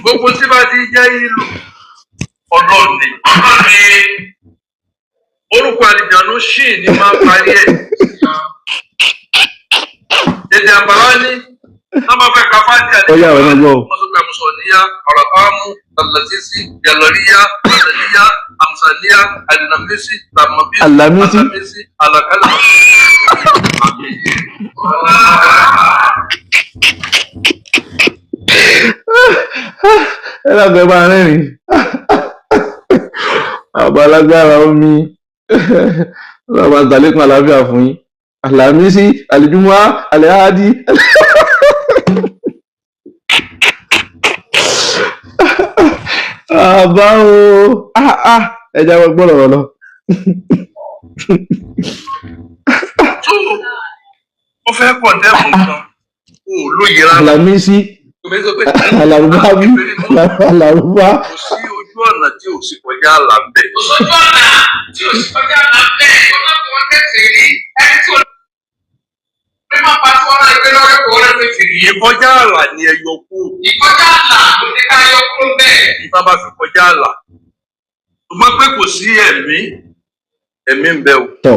Gbogbo tí bá ti jẹ́ ìlú ọlọ́ọ̀ni ọlọ́ọ̀ni orúkọ àlìjànú ṣì ní máa parí ẹ̀. Èdè àbàrá ní tó bá fẹ́ ka fáńtì Ọ̀ya àdéjà àwọn ẹgbẹ́ o. wọ́n tó gba sọ̀níyá, ọ̀rọ̀kámú, tàlàtísí, yàlọ́ríyá, tàlàníyá, àmsàníyá, àdìnàmísí, làmọ́bísí, Àlàmísí. Àlàmísí, àlàkálà. Ẹ dàgbẹ́ máa rẹ́rìn-ín. Bàbá alágbára omi. Bàbá àtàlékún àlàáfíà fún yín. Àlàmísí, àlìjúmọ́, àlẹ́hádí. Bàbá o. Ah, ah. Ẹ jẹ́ àwọn gbọ́dọ̀ rọ̀ lọ. Tó o fẹ́ pọ̀ dẹ́kun kan, o ò lóye rárá. Àlàmísí, Àlàrúbá, Àlàrúbá. Kò sí ojú ọ̀nà tí ò sí kọjá àlà ń bẹ̀. Kò sójú ọ̀nà tí ò sí kọjá àlà ń bẹ̀. Ọlọ́run wọn tẹ̀sí rí ẹni tí ò ní máa pa fún ọ̀rọ̀ ìgbé lọ́rẹ́ kò rẹ́ pé tìrì. Ìkọjá àlà ni ẹ yọ kú. Ìkọjá àlà ló ní ká yọ kúrò bẹ́ẹ̀. Nípa bá fi kọjá àlà. Ṣùgbọ́n pé kò sí ẹ̀mí, ẹ̀mí ń bẹ o. Tọ̀.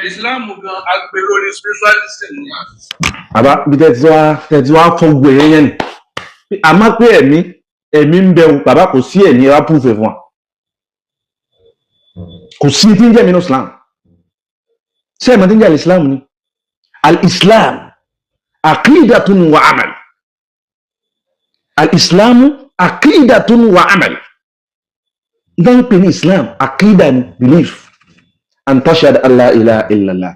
Ìsìláàmù gan agbe lórí spiritualism ni. Bàbá bí tẹ́tí wá fọ́ gbogbo ẹ̀yẹ́ yẹn ni. Àmọ́ pé ẹ̀mí ẹ̀mí ń bẹ o, bàbá kò sí ẹ̀mí, ẹ wá púfẹ̀ fún wa. Kò sí tí ń jẹ́ mi ní Islam. Ṣé ẹ̀mọ́ tí ń jẹ́ al-Islam ni? Al-Islam aqidatun wa amal. Al-Islam aqidatun wa amal. N pè ní Islam, aqida ni belief. An tashhada an la ilaha illallah.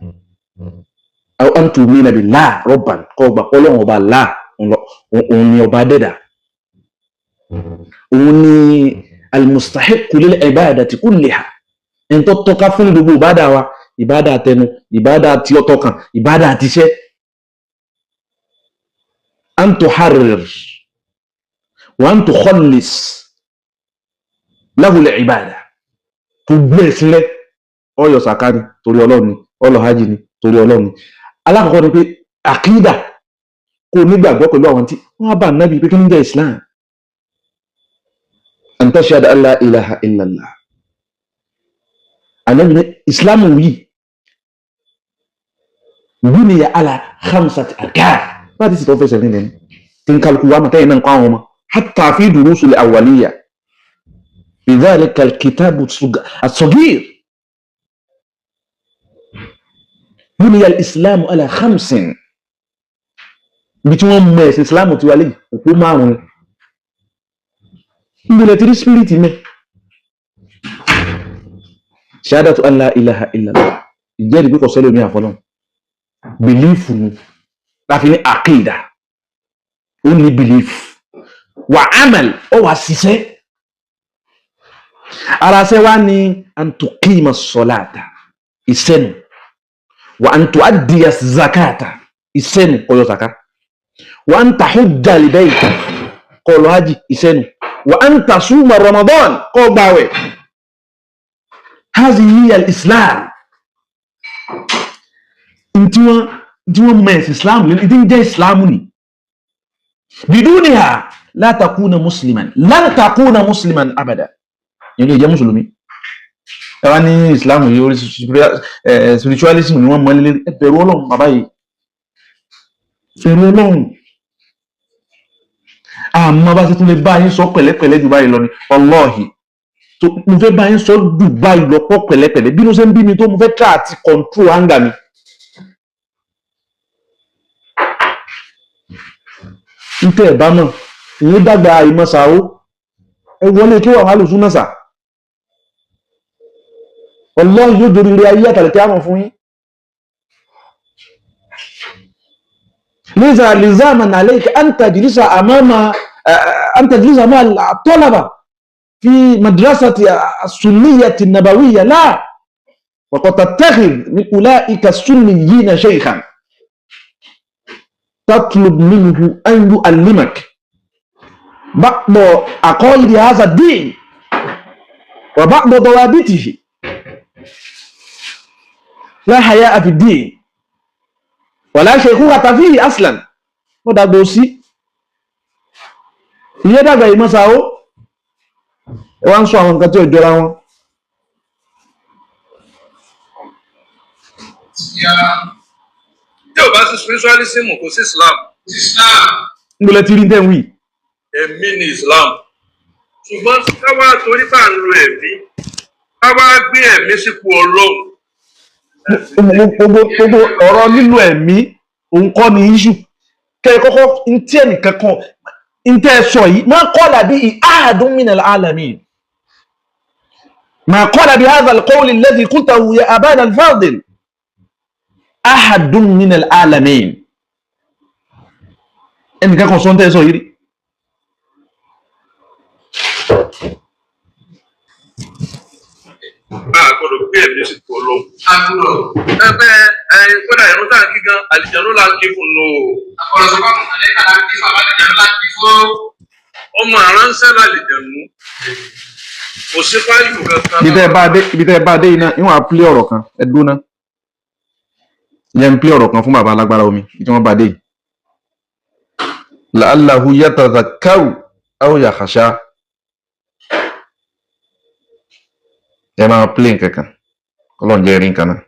Aw an tu'mina billah rabban, kó gbà pé Ọlọ́run ọba Allah òun ni ọba dẹ́dà. Òun ni al-mustahiqqu lil ibadati kulliha. Ẹni tó tọ́ka fún gbogbo ìbádà wa, ìbádà tẹnu, ìbádà tí ó tọkàn, ìbádà àtiṣẹ́. An tuharrir wa an tukhallis lahu al-ibada. Tó gbé sílẹ̀, ó yọ sàká ni torí Ọlọ́run ni, ó lọ hajj ni torí Ọlọ́run ni. Alákọ̀ọ́kọ́ ni pé àkídà, kó nígbàgbọ́ pẹ̀lú àwọn tí wọ́n bá nábì pé kí ní jẹ́ Islam. An tashhada an la ilaha illallah. Ànábì ní Islam yìí buniya ala khamsati arkan. Bá ti sì tó fẹsẹ̀ nílẹ̀ ní tí ń kálukú wa mọ̀tẹ́yìn náà ń kọ́ àwọn ọmọ hatta fi durusul awwaliyya bi dhalika al-kitabu as-saghir. Buniya al-islamu ala khamsin. Ibi tí wọ́n mọ ẹ̀sìn Islam ti wà lẹ́yìn òpó márùn-ún ni. Níbo lẹ ti rí spirit mẹ́? Shahadatu an la ilaha illallah, ìjẹ́rìí pé kò sẹ́lẹ̀ omi àfọlọ́n, bìlífù ni láfi ní àkídà, ó ní bìlífù wà amal, ó wà ṣiṣẹ́. Ara ṣẹ́ wá ní an tuqima ssalata, ìsẹ́nu, wà an tuaddiya zakata, ìsẹ́nu, kó yọ zaka, wà an tahujja al-bayta, kó lọ hajj, ìsẹ́nu, Wa an tasuma Ramadan, kó gbààwẹ̀. Hazihi hiya al-Islam. Ntí wọ́n mọ ẹ̀sìn Islam lé ní jẹ́ Islam ni. Biduniha la takuna musliman, lan takuna musliman abada. Yẹn lè jẹ́ mùsùlùmí. Ẹ wá ní Islam yìí, orí spiritualism ni wọ́n mọ lé. Ẹ bẹ̀rù Ọlọ́run, bàbá yìí, bẹ̀rù Ọlọ́run. Àmọ́ bá ṣe tún lè bá yín sọ pẹ̀lẹ́pẹ̀lẹ́ jù báyìí lọ ni, wallahi, tó mo fẹ́ bá yín sọ jù báyìí lọ pọ̀ pẹ̀lẹ́pẹ̀lẹ́. Bí ló ṣe ń bí mi tó, mo fẹ́ try àti control anger mi. Ntẹ́ ẹ̀ bá mọ̀, ìyẹn dàgbà ìmọ̀sàó, ẹ wọlé kí wàá lùsùn náà sà. Wallahi, yóò dorí rí ayé àtàlẹ̀kẹ́ àmọ̀ fún yín. لذا لزاما عليك أن تجلس أمام أن تجلس مع الطلبة في مدرسة السنية النبوية، لا، وقد تتخذ من أولئك السنيين شيخا تطلب منه أن يعلمك بعض عقائد هذا الدين وبعض ضوابطه. لا حياء في الدين ولا شيخوخة فيه أصلا. Wọ́n dàgbà òsí, ìyẹn dàgbà ìmọ̀sáwó. Ẹ wá ń sọ àwọn nǹkan tí ò jọra wọn. Tí ò bá sí spiritualism, kò sí Islam. Níbo lẹ ti rí tẹ́ ń wí? Ẹ̀mí ni Islam, ṣùgbọ́n ká wá torí bá ń lo ẹ̀mí, ká wá gbé ẹ̀mí sípò Ọlọ́run. Gbogbo ọ̀rọ̀ lílo ẹ̀mí òun kọ́ ni issue. Kẹ́ ẹ kọ́kọ́ ntí ẹnìkan kan ntẹ́ ẹ sọ yìí, ma qala bihi ahadun minal alamin, ma qala bihadha al-qawl alladhi qultahu ya abana al-fadil ahadun minal alamin. Ẹnìkan kan sọ ntẹ́ ẹ sọ yìí rí. A gbọ́dọ̀ gbé ẹ̀mí sípò Ọlọ́run. Ẹgbẹ́ ẹ kódà ìrún tá à ń kí gan, àlìjánu là ń kí fún un o. Ọmọ aránṣẹ́ làlìjánu, kò sí fáyù kankan. Ibi tẹ́ ẹ bá dé iná ìwọ̀n á plé ọ̀rọ̀ kan. Ẹ dúró ná, yẹn ń plé ọ̀rọ̀ kan fún bàbá alágbára omi ibi tí wọ́n bá dé yìí. La'allahu yatadhakkaru aw yakhsha. Ẹ máa plé nǹkan kan, Ọlọ́run jẹ́ rí nǹkan náà.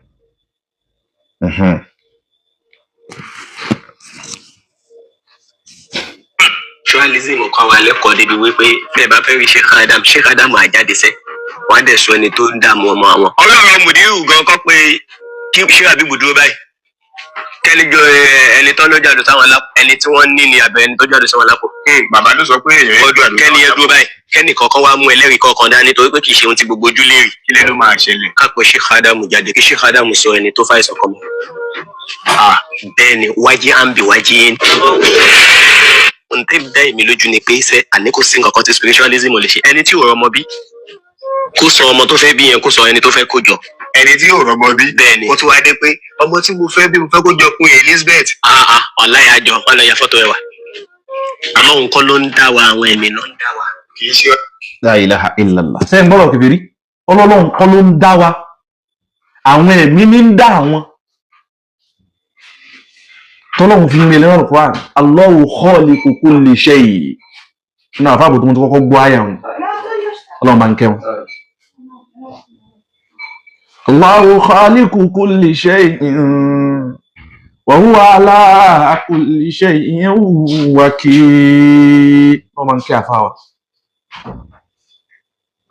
Spiritualism kọ́ wa lẹ́kọ̀ọ́ débi wípé bẹ́ẹ̀ bá fẹ́ rí Sheikh Adam, Sheikh Adam àjáde sẹ́, wọ́n á dẹ̀ sọ ẹni tó ń dààmú ọmọ àwọn. Ọlọ́run mùdírù gan kọ́ pé kí Sheikh Abibu dúró báyìí, kẹ́ni jọ ẹni tó ló jáde sáwọn lápò, ẹni tí wọ́n ní ni àbẹ̀ ẹni tó jáde sáwọn lápò. Bàbá ló sọ pé èèyàn yẹn Ọdún kẹ́ni yẹn dúró báyìí, kẹ́ni kọ̀ọ̀kan wá mú ẹlẹ́rìí kọ̀ọ̀kan dání, torí pé kì í ṣe ohun tí gbogbo ojú lè rí. Kí lè ló máa ṣẹlẹ̀? Ká pé Sheikh Adam jáde, kí Sheikh Adam sọ ẹni tó fàìsàn kan mọ́. Bẹ́ẹ̀ ni wájí à ń bì wájí yín. Ohun tẹ́ dá èmi lójú ni pé ṣé àní kò sí nǹkan kan tí spiritualism ò lè ṣe. Ẹni tí ò rọmọ bí, kó sọ ọmọ tó fẹ́ bí yẹn, kó sọ ẹni tó fẹ́ kó jọ. Ẹni tí yóò rọmọ bí, Bẹ́ẹ̀ ni. ó tún wá dé pé ọmọ tí mo fẹ́ bí, mo fẹ́ kó jọ Queen Elizabeth. Ah, ọ̀láyà àjọ wọn lọ ya fọ́tò ẹ wà. Ọlọ́run kọ́ ló ń dá wa, àwọn ẹ̀mí ló ń dá wa. Kì í ṣe La ilaha illallah. Sẹ́yìn gbọ́dọ̀ kẹfìrí, Ọlọ́run kọ́ ló ń dá wa, àwọn ẹ̀mí ní ń dá àwọn tọ́lọ́run fi ń rí ẹlẹ́rọ̀ Quran. Allahu khaliqu kulli shay. Nínú àfáàbò tó mú tó kọ́kọ́ gbọ́ àyà wọn, Ọlọ́run bá ń kẹ́ wọn. Allahu khaliqu kulli shay'in wa huwa ala kulli shay'in wakil. Ọlọ́run bá ń kẹ́ àfáà wa.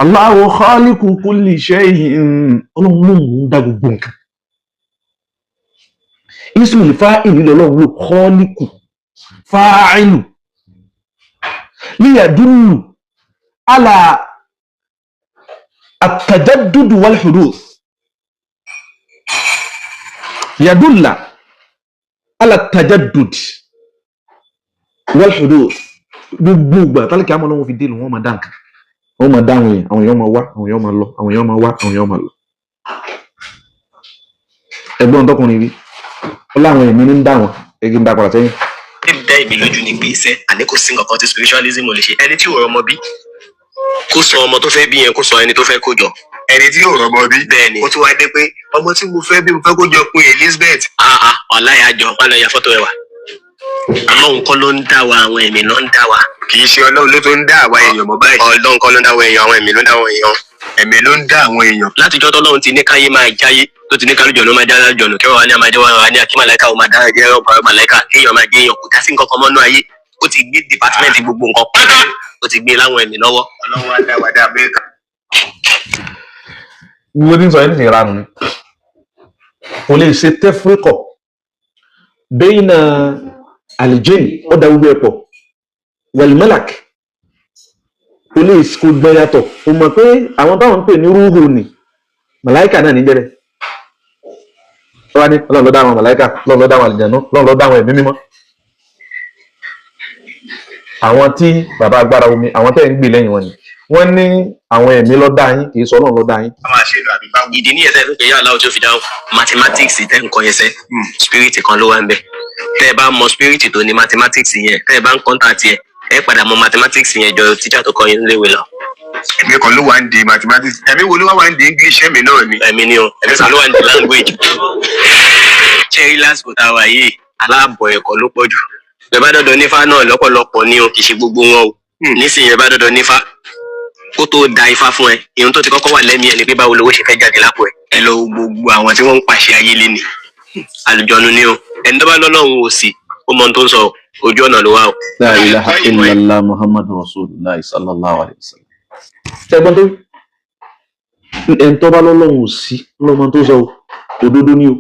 Allahu khaliqu kulli shay'in, Ọlọ́run ló ń dá gbogbo nǹkan. Ismul fa'il lọ́lọ́run ló, khaliqu fa'ilu liyadullu ala at-tajaddud wal huduth, yadulla ala at-tajaddud wal huduth. Gbogbo ìgbà tálíkì àmọ́ Ọlọ́run fi dé lù, wọ́n máa dá nǹkan, wọ́n máa dá àwọn èèyàn, àwọn èèyàn máa wá, àwọn èèyàn máa lọ, àwọn èèyàn máa wá, àwọn èèyàn máa lọ. Ẹ̀gbọ́n tọkùnrin rí ó láwọn èmi ní ń dá wọn egi ń dá padà sẹ́yìn. Tẹ́ dá èmi lójú ni pé ṣé àní kò sí nǹkan kan tí spiritualism ò lè ṣe. Ẹni tí ò rọmọ bí, Kó sọ ọmọ tó fẹ́ bí yẹn, kó sọ ẹni tó fẹ́ kó jọ. Ẹni tí yóò rọmọ bí. Bẹ́ẹ̀ ni. Ó tún wá dé pé ọmọ tí mo fẹ́ bí, mo fẹ́ kó jọ Queen Elizabeth. Ah, wàláyà jọ wọn lọ ya fọ́tò ẹ wà. Ọlọ́run kọ́ ló ń dá wa, àwọn ẹ̀mí ló ń dá wa. Kì í ṣe Ọlọ́run ló tó ń dá àwa èèyàn mọ́ báyìí. Ọlọ́run kọ́ ló ń dá àwọn èèyàn, àwọn ẹ̀mí ló ń dá àwọn èèyàn. Ẹ̀mí ló ń dá àwọn èèyàn. Látijọ́ tọ́lọ́run ti ní káyé máa jáyé, tó ti ní kálíjọ ló máa já lálùjọ̀nù, kí wọ́n wá ní àmàjẹ́ wọn wá ní àkí màláìka ó máa dá ẹ̀jẹ̀ ọ̀pọ̀ màláìka, kéèyàn máa jẹ́ èèyàn, kò dá sí nǹkan kan mọ́nú ayé. Ó ti gbé department gbogbo nǹkan pátá, ó ti gbé láwọn ẹ̀mí lọ́wọ́. Ọlọ́run á dá wa dá Amẹ́ríkà. Gbogbo tí ń sọ yẹn nísìnyí ránu ni. Kò lè ṣe tẹ́fúríkọ̀ bẹ́yìn àlìjẹ́n, ó da gbogbo ẹ̀ pọ̀, wẹ̀lmẹ́làk, kò lè kò gbọ́n yàtọ̀. Kò mọ̀ pé àwọn táwọn ń pè ní rúhù ni màláìkà náà níjẹ́rẹ́. Ó wá ní Ọlọ́run ló dá àwọn màláìkà, Ọlọ́run ló dá àwọn àlìjẹ̀nú, Ọlọ́run ló dá àwọn ẹ̀mí mímọ́. Àwọn tí bàbá agbára omi, àwọn tẹ́ ń gbè lẹ́yìn wọn ni wọ́n ní àwọn ẹ̀mí ló dá yín, kì í sọ Ọlọ́run ló dá yín. A máa ṣe lọ àbí báwo. Ìdí nìyẹn tẹ́ fi pé yàrá tí ó fi dáhùn mathematics tẹ́ ń kọ́ yẹn sẹ́, spirit kan ló wà ń bẹ̀. Tẹ́ ẹ bá mọ spirit tó ní mathematics yẹn, tẹ́ ẹ bá ń contact yẹn, ẹ padà mọ mathematics yẹn jọ tíjà tó kọ́ yín léwe lọ. Ẹ̀mí kan ló wà ń di mathematics. Ẹ̀mí wo ló wà ń di English? Ẹ̀mí náà ni. Ẹ̀mí ni o, ẹ̀mí kan ló wà ní language. Ṣé rí lásìkò tá a wà yìí, aláàbọ̀ ẹ̀kọ́ ló pọ̀ jù. Bẹ́ẹ̀ bá dọ̀dọ̀ nífà náà, lọ́pọ̀lọpọ̀ ni o, kì í ṣe gbogbo wọn o. Nísìnyí, ẹ bá dọ̀dọ̀ nífà, kó tó da ifá fún ẹ, ìhun tó ti kọ́kọ́ wà lẹ́mìí ẹ ni pé báwo lowó ṣe fẹ́ jáde lápò ẹ. Ẹ lọ wo gbogbo àwọn tí wọ́n ń pàṣẹ ayé lé ni, àlùjọ̀nù ni o. Ẹni tó bá lọ́lọ́run ò sí, ó mọ ohun tó ń sọ o. Ojú ọ̀nà ló wà o. La ilaha illallah Muhammadu Rasulullah sallallahu alayhi wa sallam. Ṣẹ́gbọ́n tó ẹni tó bá lọ́lọ́run ò sí lọ́mọ tó sọ o, òdodo ni o.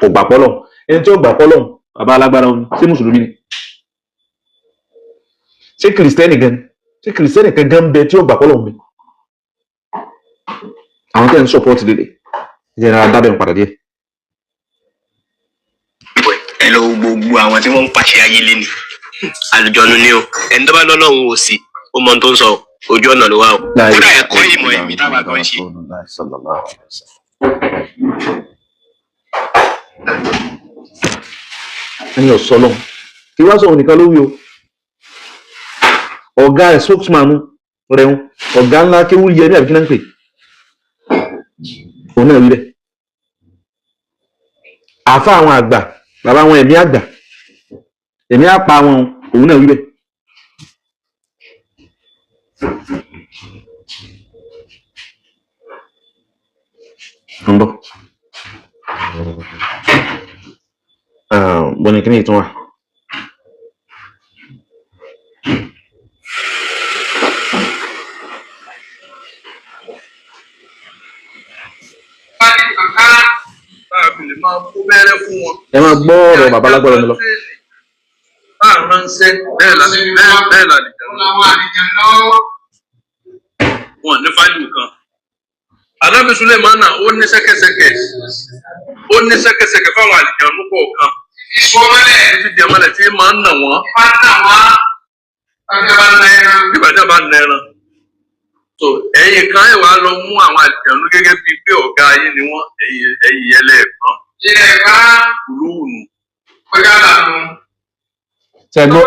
Kò gbà pọ́lọ̀. Ẹni tí ó gbà pọ́lọ̀, bàbá alágbára omi, ṣé Mùsùlùmí ni? Ṣé Kìrìsìtẹ́nì gan ni? Ṣé Kìrìsìtẹ́nì kan gan bẹ tí ó gbà pọ́lọ̀ mi? Àwọn tẹ́ ń support lélẹ̀. Ẹ jẹ́ ara dábẹ̀ ń padà díẹ̀. Ẹ lọ wo gbogbo àwọn tí wọ́n ń pàṣẹ ayé lé ni, àlùjọ̀nù ni o. Ẹni tó bá lọ́lọ́run ò sí, ó mọ ohun tó ń sọ o. Ojú ọ̀nà ló wà o. La Kódà ilaha ẹ̀kọ́ ìmọ̀ ẹ̀mí illallah táwa gan ṣe. Rasulullah sallallahu alayhi wa sallam. Ẹni ọ̀sọ́ lọ́hùn kí wá sọ̀rọ̀ nìkan ló wí o. Ọ̀gá ẹ̀, spokesman rẹ̀ ń ọ̀gá ńlá kéwú yẹ ní àbíkí náà ń pè, òun náà wí bẹ́ẹ̀. Àáfà àwọn àgbà, bàbá àwọn ẹ̀mí àgbà, ẹ̀mí àpá wọn, òun náà wí bẹ́ẹ̀. Ń bọ̀ bọ́ni kí ni ìtún wà. Bá ní kankan. Tá a fi lè máa kó bẹ́rẹ́ fún wọn. Ẹ máa gbọ́ ọ̀rọ̀ bàbá lágbára mi lọ. Bá a ránṣẹ́ bẹ́ẹ̀ là bẹ́ẹ̀ bẹ́ẹ̀ là lè Ó làwọn àlejò lọ́wọ́. Wọn ní fáìlì kan. Ànábì Sulemana ó ní ṣẹ́kẹ́ṣẹkẹ̀, ó ní ṣẹ́kẹ́ṣẹkẹ̀ fáwọn àlìjànú kọ̀ọ̀kan. Ìfowópamọ́lẹ̀. Títí di àmàlẹ̀ tí máa ń nà wọ́n. Bá nà wá. Ọjọ́ bá na ẹran. Nígbà tí a bá nà ẹran. So ẹ̀yin kan ẹ̀ wá lọ mú àwọn àlìjànú gẹ́gẹ́ bíi pé ọ̀gá ayé ni wọ́n, ẹ̀yin ẹlẹ́ẹ̀kan Ilẹ̀ bá lóònù. kọjá lànà. Ṣe gbọ́,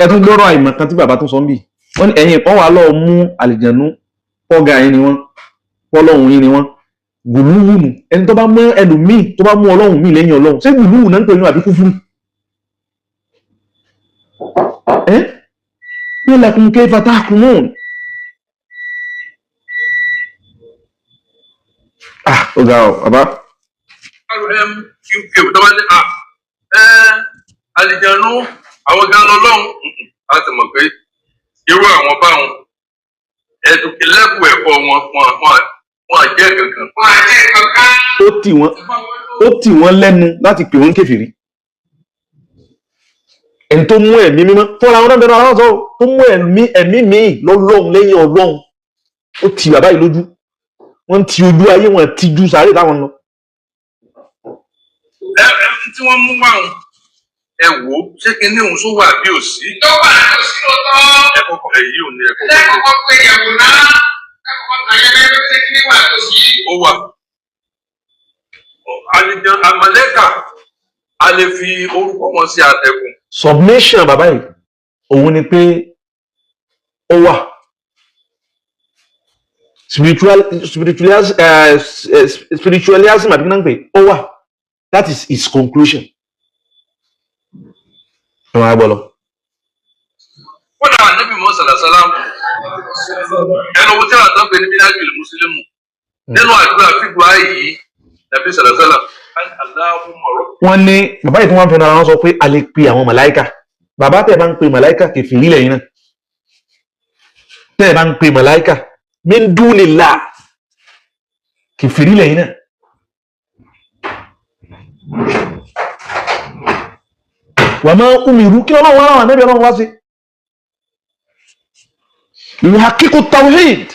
ẹ tún gbọ́rọ̀ àìmọ̀ kan tí bàbá tó sọ ń bì. Wọ́n ní ẹ̀yin kan wà lọ́ọ́ mú àlìjànú, pọ́gà yín ni wọ́n, pọ́lọ́hún yín ni wọ́n, gùlúwùnù. Ẹni tó bá mú ẹlòmíì, tó bá mú ọlọ́hun míì lẹ́yìn ọlọ́hun, ṣé gùlúwù náà ń pè ní àbí kúfúrú? Ẹ́ ní lakum kayfa tahkumun. Ah, ó ga ọ bàbá. Rmqk tó bá ní à ẹ àlìjànú àwọn gan lọ́lọ́run, a ti mọ̀ pé irú àwọn báwọn lẹ́kùn ẹ̀kọ́ wọn wọn à jẹ́ kankan. Wọ́n á jẹ́ kankan. Ó tì wọ́n lẹ́nu láti pè wọ́n kèfèrí. Ẹni tó mú ẹ̀mí mímọ́ fúnra wọn náà bẹ̀rẹ̀ àwọn sọ tó mú ẹ̀mí míì lọ́lọ́run lẹ́yìn ọlọ́run, ó ti bàbá yìí lójú. Wọ́n ti ojú ayé wọn ti ju sàárè táwọn lọ. Ẹ ẹ tí wọ́n mú wáhùn, ẹ wò ó, ṣé kí ní òun sọ wà bí ò sí. Tó wà tó sí lóòótọ́. Ẹ kọ́kọ́ èyí ò ní ẹ kọ́kọ́. Lẹ́kọ̀ọ́kọ́ pé yẹ̀wò náà. Lẹ́kọ̀ọ́kọ́ tàyẹ̀ bẹ́ẹ̀ pé kí ní wà tó sí. Ó wà àlìjàn àmàlẹ́kà, a lè fi orúkọ wọn sí àtẹ̀kùn. Submission bàbá yìí òun ni pé ó wà. Spiritual spiritualism àbí kí náà ń pè ó wà. That is his conclusion. Ẹ máa gbọ́ lọ. Kódà Ànábì mọ́ sàlàsálà, ẹnu owó tí a tán pé ní Mínájú Mùsùlùmù nínú àdúrà fígbà yìí nàbí sàlàsálà Allahumma rabbi. Wọ́n ní bàbá yìí tí wọ́n fi ara wọn sọ pé a lè pe àwọn màláìka. Bàbá, tẹ̀ bá ń pe màláìka, kèfèrí lẹ́yìn náà. Tẹ̀ bá ń pe màláìka min dunillah, kèfèrí lẹ́yìn náà. Wa ma umiru, kí ọlọ́run wá láwọn ànábì ọlọ́run wá sí ìhàkíkù tawhid,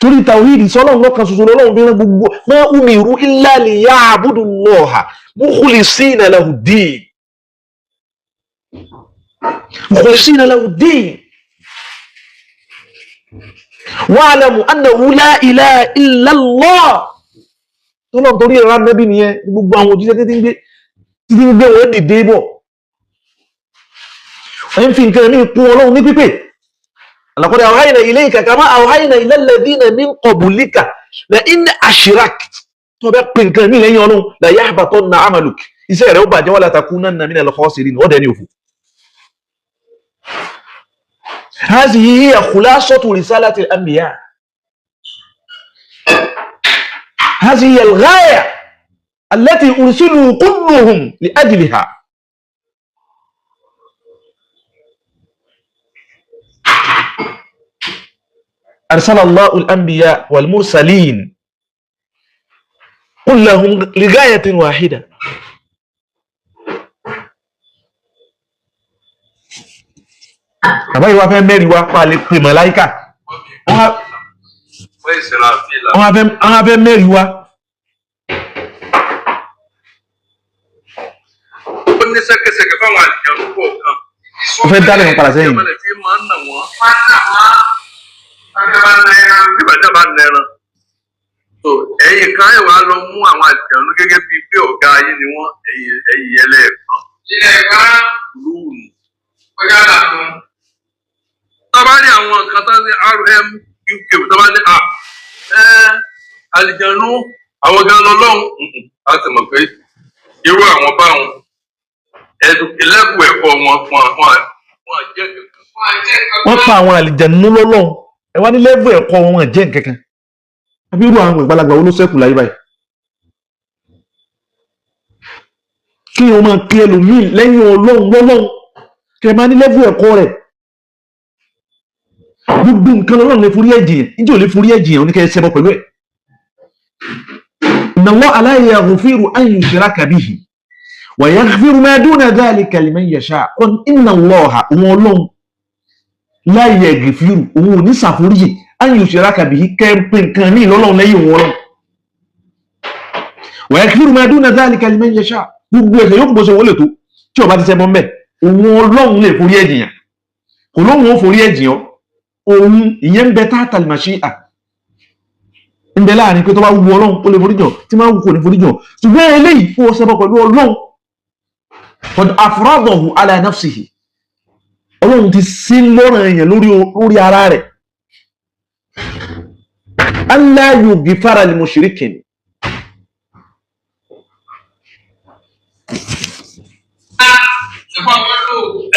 torí tawhid sọlọ́run lọ́kan ṣoṣo lọ́lọ́run fi rán gbogbo. Ma umiru illa liya'budu Allaha mukhlisina lahu ddin, mukhlisina lahu ddin, wa'lamu annahu la ilaha illa Allah. Tọ́lọ́run torí ẹ̀rọ anábì nìyẹn. Gbogbo àwọn òjíṣẹ́ títí ń gbé wọn dìde bọ̀, ẹ̀ ń fi nǹkan ní kún ọlọ́run ní pípé. Laqad awhayna ilayka kama awhayna ila alladhina min qablika la in ashrakta, tó bẹ́ pè nǹkan mí lẹ́yìn ọlọ́run, la yahbatanna amaluk, iṣẹ́ rẹ̀ ó bàjẹ́, wala takunanna minal khasirin, ó dẹ̀ ní òfò. هذه هي خلاصة رسالة الأنبياء، هذه هي الغاية التي أرسلوا كلهم لأجلها. أرسل الله الأنبياء والمرسلين كلهم لغاية واحدة. Bàbá yìí wá fẹ́ mẹ́rin wá pa lè pè màláíkà. Wọ́n Israfila. Wọ́n á fẹ́ mẹ́rin wá. Ó ní sẹ́kẹsẹkẹ fáwọn àlìjẹun kọ̀ọ̀kan. Ó fẹ́ dálẹ̀ wọn padà sẹ́yìn. Ìjọba tí máa ń nà wọ́n. Nígbà tí a bá nà ẹran. So ẹ̀yin kan ẹ̀ wá lọ mú àwọn àlìjẹun gẹ́gẹ́ bíi pé ọ̀gá ayé ni wọ́n, ẹ̀yin ẹlẹ́ẹ̀kan. Lóòrùn. Tá bá ní àwọn nǹkan tó ní rmuk, tó bá ní à ẹ́ àlìjẹun àwọn gan lọ lọ́hùn, á ti mọ̀ pé irú àwọn báwọn ẹlẹ́kùn ẹ̀kọ́ wọn jẹ́ kankan. Wọ́n pa àwọn àlìjẹ̀nú lọ́lọ́run, ẹ wá ní level ẹ̀kọ́ wọn jẹ́ nǹkankan. Àbí irú àwọn ìgbàlagbà wo ló ṣẹ́kù láyé báyìí? Kí wọ́n máa kí ẹlòmíì lẹ́yìn ọlọ́run lọ́lọ́run, kí ẹ máa ní level ẹ̀kọ́ rẹ̀, gbogbo nǹkan lọ́lọ́run lè forí ẹ̀jìn yẹn, níjẹ́ ò lè forí ẹ̀jìn yẹn, oníkẹ́ ẹsẹ̀ bọ́ pẹ̀lú ẹ̀. Inna Allaha la yaghfiru an yushraka bihi wa yaghfiru ma duna dhalika liman yasha. Inna Allaha, òun ọlọ́run, la yaghfiru, òun ò ní ṣàforíjì, an yushraka bihi, kẹ́ nǹkan ní ìlọ́lọ́run lẹ́yìn òun ọlọ́run, wa yaghfiru ma duna dhalika liman yasha, gbogbo ẹ̀ṣẹ̀ yóò kó ṣe wọlé tó tí ó bá ti ṣẹbọ mbẹ, òun ọlọ́run lè forí ẹ̀jìn yàn. Kò lóhun ó forí ẹ̀jìn ọ́ òun, ìyẹn ń bẹ tahtal mashi'a, ń bẹ láàrin pé tó bá wu ọlọ́run ó lè forí jàn, tí máa wù kò ní forí jàn. Ṣùgbọ́n eléyìí kó o ṣẹbọ pẹ̀lú ọlọ́run, qad afradahu ala nafsihi, ọlọ́run ti sí lọ́rọ̀ èèyàn lórí ara rẹ̀, alla yughfara li mushrikin.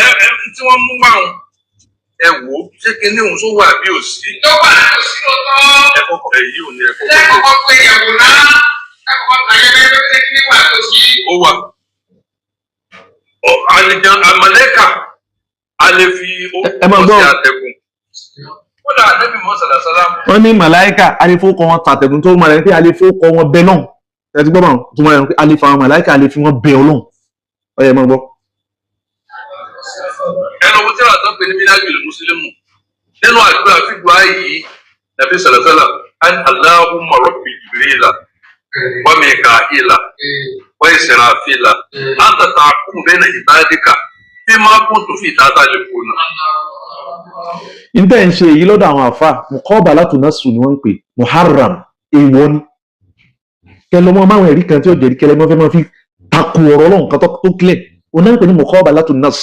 Ẹ ẹ tí wọ́n mú wáhùn, ẹ wò ó, ṣé kinní òun tó wà bí ò sí. Ẹ kọ́kọ́ ẹ yìí ò ní ẹ kọ́kọ́ ó wà. Àlejò àmàlẹ́kà a lè fi Ẹ máa gbọ́. sí àtẹ̀gùn. Kódà Ànábì mọ́ sàlàsálà. Wọ́n ní màláìkà alẹ́fowókọ wọn tàtẹ̀gùn, tó mọ̀ rẹ̀ pé alẹ́fowókọ wọn bẹ náà. Ẹ ti gbọ́ báwọn tó mọ̀ rẹ̀ pé alẹ́fọ àwọn màláìkà alẹ́ fi wọn bẹ ọlọ́run. Ó yẹ máa gbọ́. Ẹnu owó tí a tán pé ní Mínájú Mùsùlùmù nínú àdúrà fígbà yìí nàbí sàlàsálà, Allahumma rabbi Jibrila wa Mikaila wa Israfila anta tahkumu bayna ibadika fima kuntu fi tatalifuna. Níta ń ṣe èyí lọ́dọ̀ àwọn àfa, muqabalatu nasu ni wọ́n ń pè, muharram, èèwọ̀ ni. Kẹlẹ́ mọ́ máwọn ẹ̀rí kan tí ó jẹ̀rí, kẹlẹ́ mọ́ fẹ́ máa fi takò ọ̀rọ̀ ọlọ́run kan tó kílẹ̀, òun náà ń pè ní muqabalatu nas.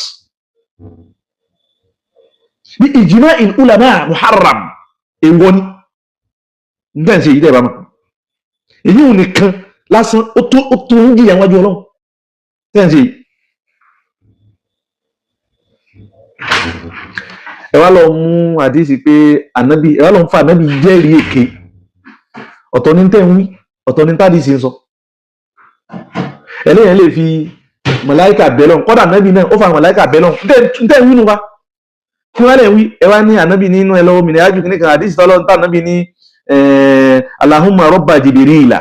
Bí ijma'il ulama, muharram. Èèwọ̀ ni nígbà tí èyí dẹ̀ bá mọ̀. Èyí ò nìkan lásán, ó tó ń jìyà wájú Ọlọ́run tẹ́ ń ṣe yìí. Ẹ wá lọ mú àdísì pé ànábì, ẹ wá lọ ń fa ànábì jẹ́rìí èké. Ọ̀tọ̀ ní tẹ́ ń wí, ọ̀tọ̀ ní tádìsì ń sọ. Ẹlẹ́yìn lè fi màláíkà bẹ́lọ̀n, kọ́dà ànábì náà ó fa màláíkà bẹ́lọ̀n. Ntẹ́ ń wí nu wa kí wọ́n lè wí. Ẹ wá ní ànábì nínú ẹ lọ́wọ́ mi ní ájú kìnnìkan àdísì tọ́lọ́ ní ànábì ní Allahumma rabba Jibrila.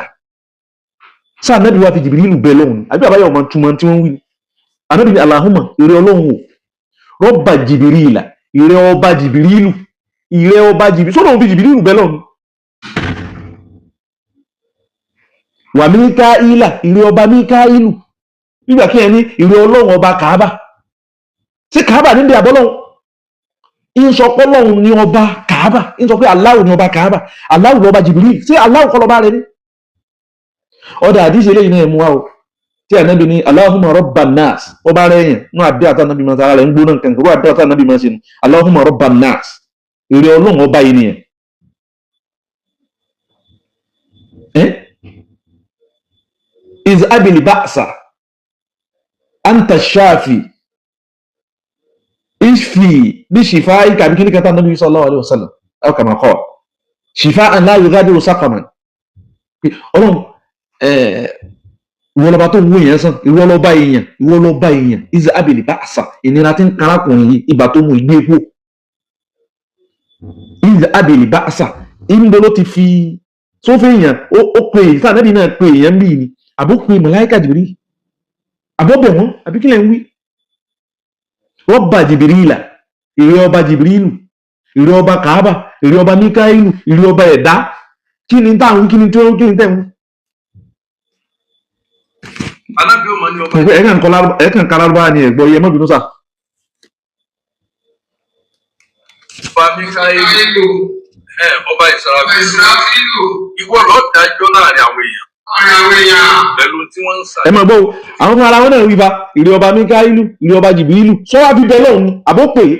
Sáà ànábì wá fi Jibrilu bẹ́lọ̀n ni àbí àbáyọ̀ ọmọ túmọ̀ tí wọ́n wí ni? Ànábì ní Allahumma, ìrẹ́ Ọlọ́run o, rabba Jibrila, ìrẹ́ ọba Jìbìrìlù, ìrẹ́ ọba Jìbìrìlù. Sọ́dọ̀ òun fi Jìbìrìlù bẹ́ẹ̀ lọ́nu. Wà Míkáílà, ìrẹ́ ọba Míkáílù. Nígbà kí ẹ ní ìrẹ́ Ọlọ́run ọba Kàábà. Ṣé Kàábà níbi àbọ́lọ́run ń sọ pé Ọlọ́run ní ọba Kàábà, ń sọ pé Aláwù ní ọba Kàábà, Aláwù lọ́ba Jìbìrìlù? Ṣé Aláwù kọ́ lọ́ba rẹ ní? Ọ̀dà àdíṣe eléyìí náà mú wa o, tí ànábì ní Allahumma rabban nas, ọba rẹ̀ yẹn nú àdúrà tá ànábì máa sára rẹ̀ ń gbóná nǹkan kan, àdúrà tá ànábì máa ṣe nù, Allahumma rabban nas, èrè Ọlọ́run ọba yìí nìyẹn. Iz abili ba'sa anta shafi ishfi bí shifaika, àbí kíní kẹta ànábì sallallahu alaihi wasallam aw kama qala shifa'an la yughadiru saqaman. Ọlọ́run, ìwọ lọba tó ń wó èèyàn sàn, ìwọ lọba èèyàn, ìwọ lọba èèyàn. Ìzà abìlì bá àṣà, ìnira tí ń karakùnrin yìí, ibà tó mú ìgbé epo. Ìzà abìlì bá àṣà, ìgbó ló ti fi sófin èèyàn. Ó pe èyí sáà nẹ́bí náà pe èèyàn bíi ni, àbó pe màláíkà Jìbìrí, àbó bẹ̀ wọ́n, àbí kílẹ̀ ń wí? Rọ́bà Jìbìrìlà, ìrẹ́ ọba Jìbìrìlù, ìrẹ́ ọba Kàábà, ìrẹ́ ọba Míkáílù, ìrẹ́ ọba ẹ̀dá. Kí ni táwọn, kí ni tí ó, kí ni tẹ̀ ń wí? Anábì ó máa ní ọba. Ẹ̀kan kalárúbá ni ẹ̀gbọ́ yẹ mọ́bìnú sà. Ọba Míkáílù, ọba Ìsàràfílù, ìwọ lọ́ọ́ dájọ́ láàrin àwọn èèyàn pẹ̀lú tí wọ́n ń sà. Ẹ máa gbọ́ o, àwọn fún ara wọn náà wí ba ìrì ọba Míkáílù, ìrì ọba Jìbìrìlù, sọ́wọ́ fi bẹ́ẹ̀ lọ́hùn ni àbó pè é.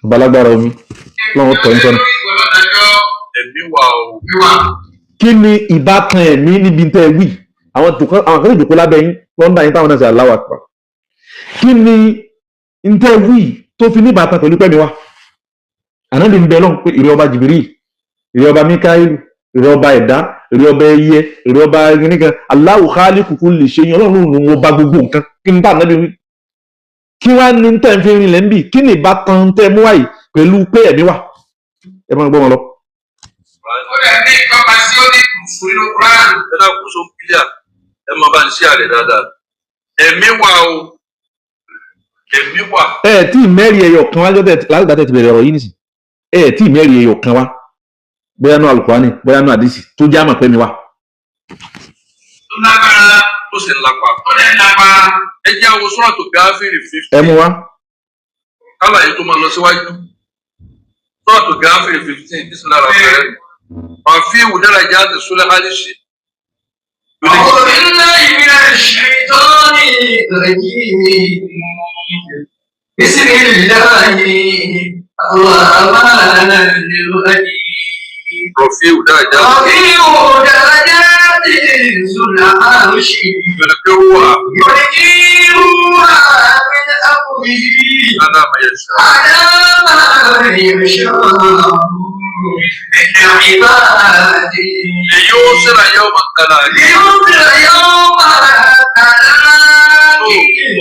Balagbára omi lọ́wọ́ tọ́ ń sọ́nà. Ẹ̀mí wà o. Kí ni ìbátan ẹ̀mí níbi tẹ́ ẹ wí? Àwọn kan ìjòkó lábẹ́ yín lọ́ndà yín táwọn náà ṣe Allahu Akbar. Kí ni ntẹ́ ẹ wí tó fi ní ìbátan pẹ̀lú pẹ̀mí wa? Ànábì ń bẹ lọ́hùn pé ìrì ọba Jìbìrìlù, ìrì ọba Míkáílù, ìrì ọba ẹ̀dá, ìrì ọba ẹyẹ, ìrì ọba nìkan, Allahu khaliqu kulli shay'in, Ọlọ́run ló ń ọba gbogbo nǹkan. Kí ni tá ànábì wí? Kí wá ní tẹ́ ń fi rinlẹ̀ ń bì? Kí ni ìbátan tẹ́ mú wáyìí pẹ̀lú pé ẹ̀mí wà? Ẹ máa gbọ́ wọn lọ. Ó dẹ̀ ní ìtọ́ka sí ó ní ìfún nínú Quran. Ẹ dákun, só kílíà, ẹ máa bá ń ṣí àrẹ dáadáa. Ẹ̀mí wà o, ẹ̀mí wà. Ẹ tí ì mẹ́rin ẹyọ kan wá lọ́dẹ̀ láti tẹ̀ ti bẹ̀rẹ̀ ọ̀rọ̀ yìí nìsín. Ẹ tí ì mẹ́rin ẹyọ kan wá, bóyá nú Al-Qur'ani, bóyá nú àdìsí tó já mọ̀ pé mi wá. Tó lágbára. Tó sì ń lapa. Ó dẹ̀ ń lapa. Ẹ jẹ́ àwọn sọ́ọ̀tù gáfírì 15. Ẹ mú wá. Kálàyé tó máa lọ síwájú. Sọ́ọ̀tù gáfírì 15, bísí lára fẹ́rẹ́. Wàfíù dára jáde sólẹ́ hálíṣì. أعوذ بالله من الشيطان الرجيم. بسم الله الرحمن الرحيم. Rọ̀fíù dára jáde. رفيع درجات ذو العرش. Ìgbẹ̀lẹ̀ wà. يلقي الروح من أمره. Aláàmà yẹn ṣá. على من يشاء من عباده. Èyí ó sẹ́ra yẹ́ ọmọ kàlà. لينذر يوم التلاق.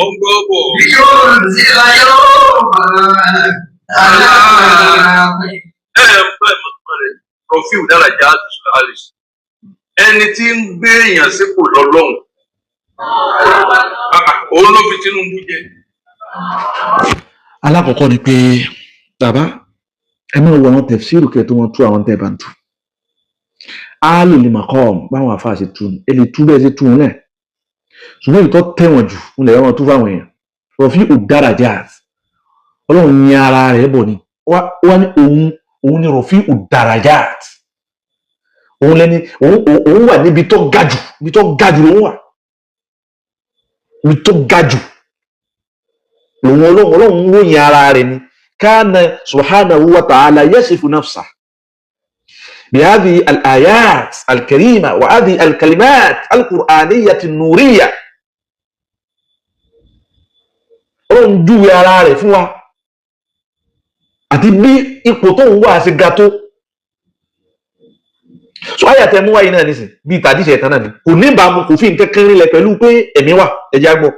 Ó ń gbọ́ bọ̀. لينذر يوم التلاق. Ẹ ẹ ń bẹ́ mọ̀ rẹ̀. Rọ̀fíù dára jáde sólẹ́ hálíṣì. Ẹni tí ń gbé èèyàn sípò lọ́lọ́run. Òun ló fi Tinubu jẹ. Alákọ̀ọ́kọ́ ni pé bàbá, ẹ máa wo àwọn tẹ̀fsíìrù kẹ́ tó wọn tú àwọn tẹ́ bá ń tú. Áàlù lè màkọ́ báwọn àfáà ṣe tú ni, ẹ lè tú bẹ́ẹ̀ ṣe tú wọn náà, ṣùgbọ́n èyí tó tẹ̀wọ̀n jù ń lè wọ́n tú fáwọn èèyàn. Rọ̀fí ùdárajat, Ọlọ́run ní ara rẹ̀ bọ̀ ni wá ní òun ni rọ̀fí ùdárajat, òun lẹni òun wà níbi tó ga jù, ibi tó ga jù lòun wà, ibi tó ga jù lòun. Ọlọ́run, Ọlọ́run ń ròyìn ara rẹ̀ ni. Kana subhanahu wa ta'ala yasifu nafsa bihadhihi al-ayat al-karima wa hadhihi al-kalimat al-qur'aniyyah an-nuriyya. Ọlọ́run júwe ara rẹ̀ fún wa àti bí ipò tó ń wà ṣe ga tó. So àyà tẹ mú wáyé náà nísìn bíi tàdíṣe ẹ̀tàn náà ni, kò ní ìbámu, kò fi nǹkan kan rinlẹ̀ pẹ̀lú pé ẹ̀mí wà. Ẹ̀jẹ̀ á gbọ́.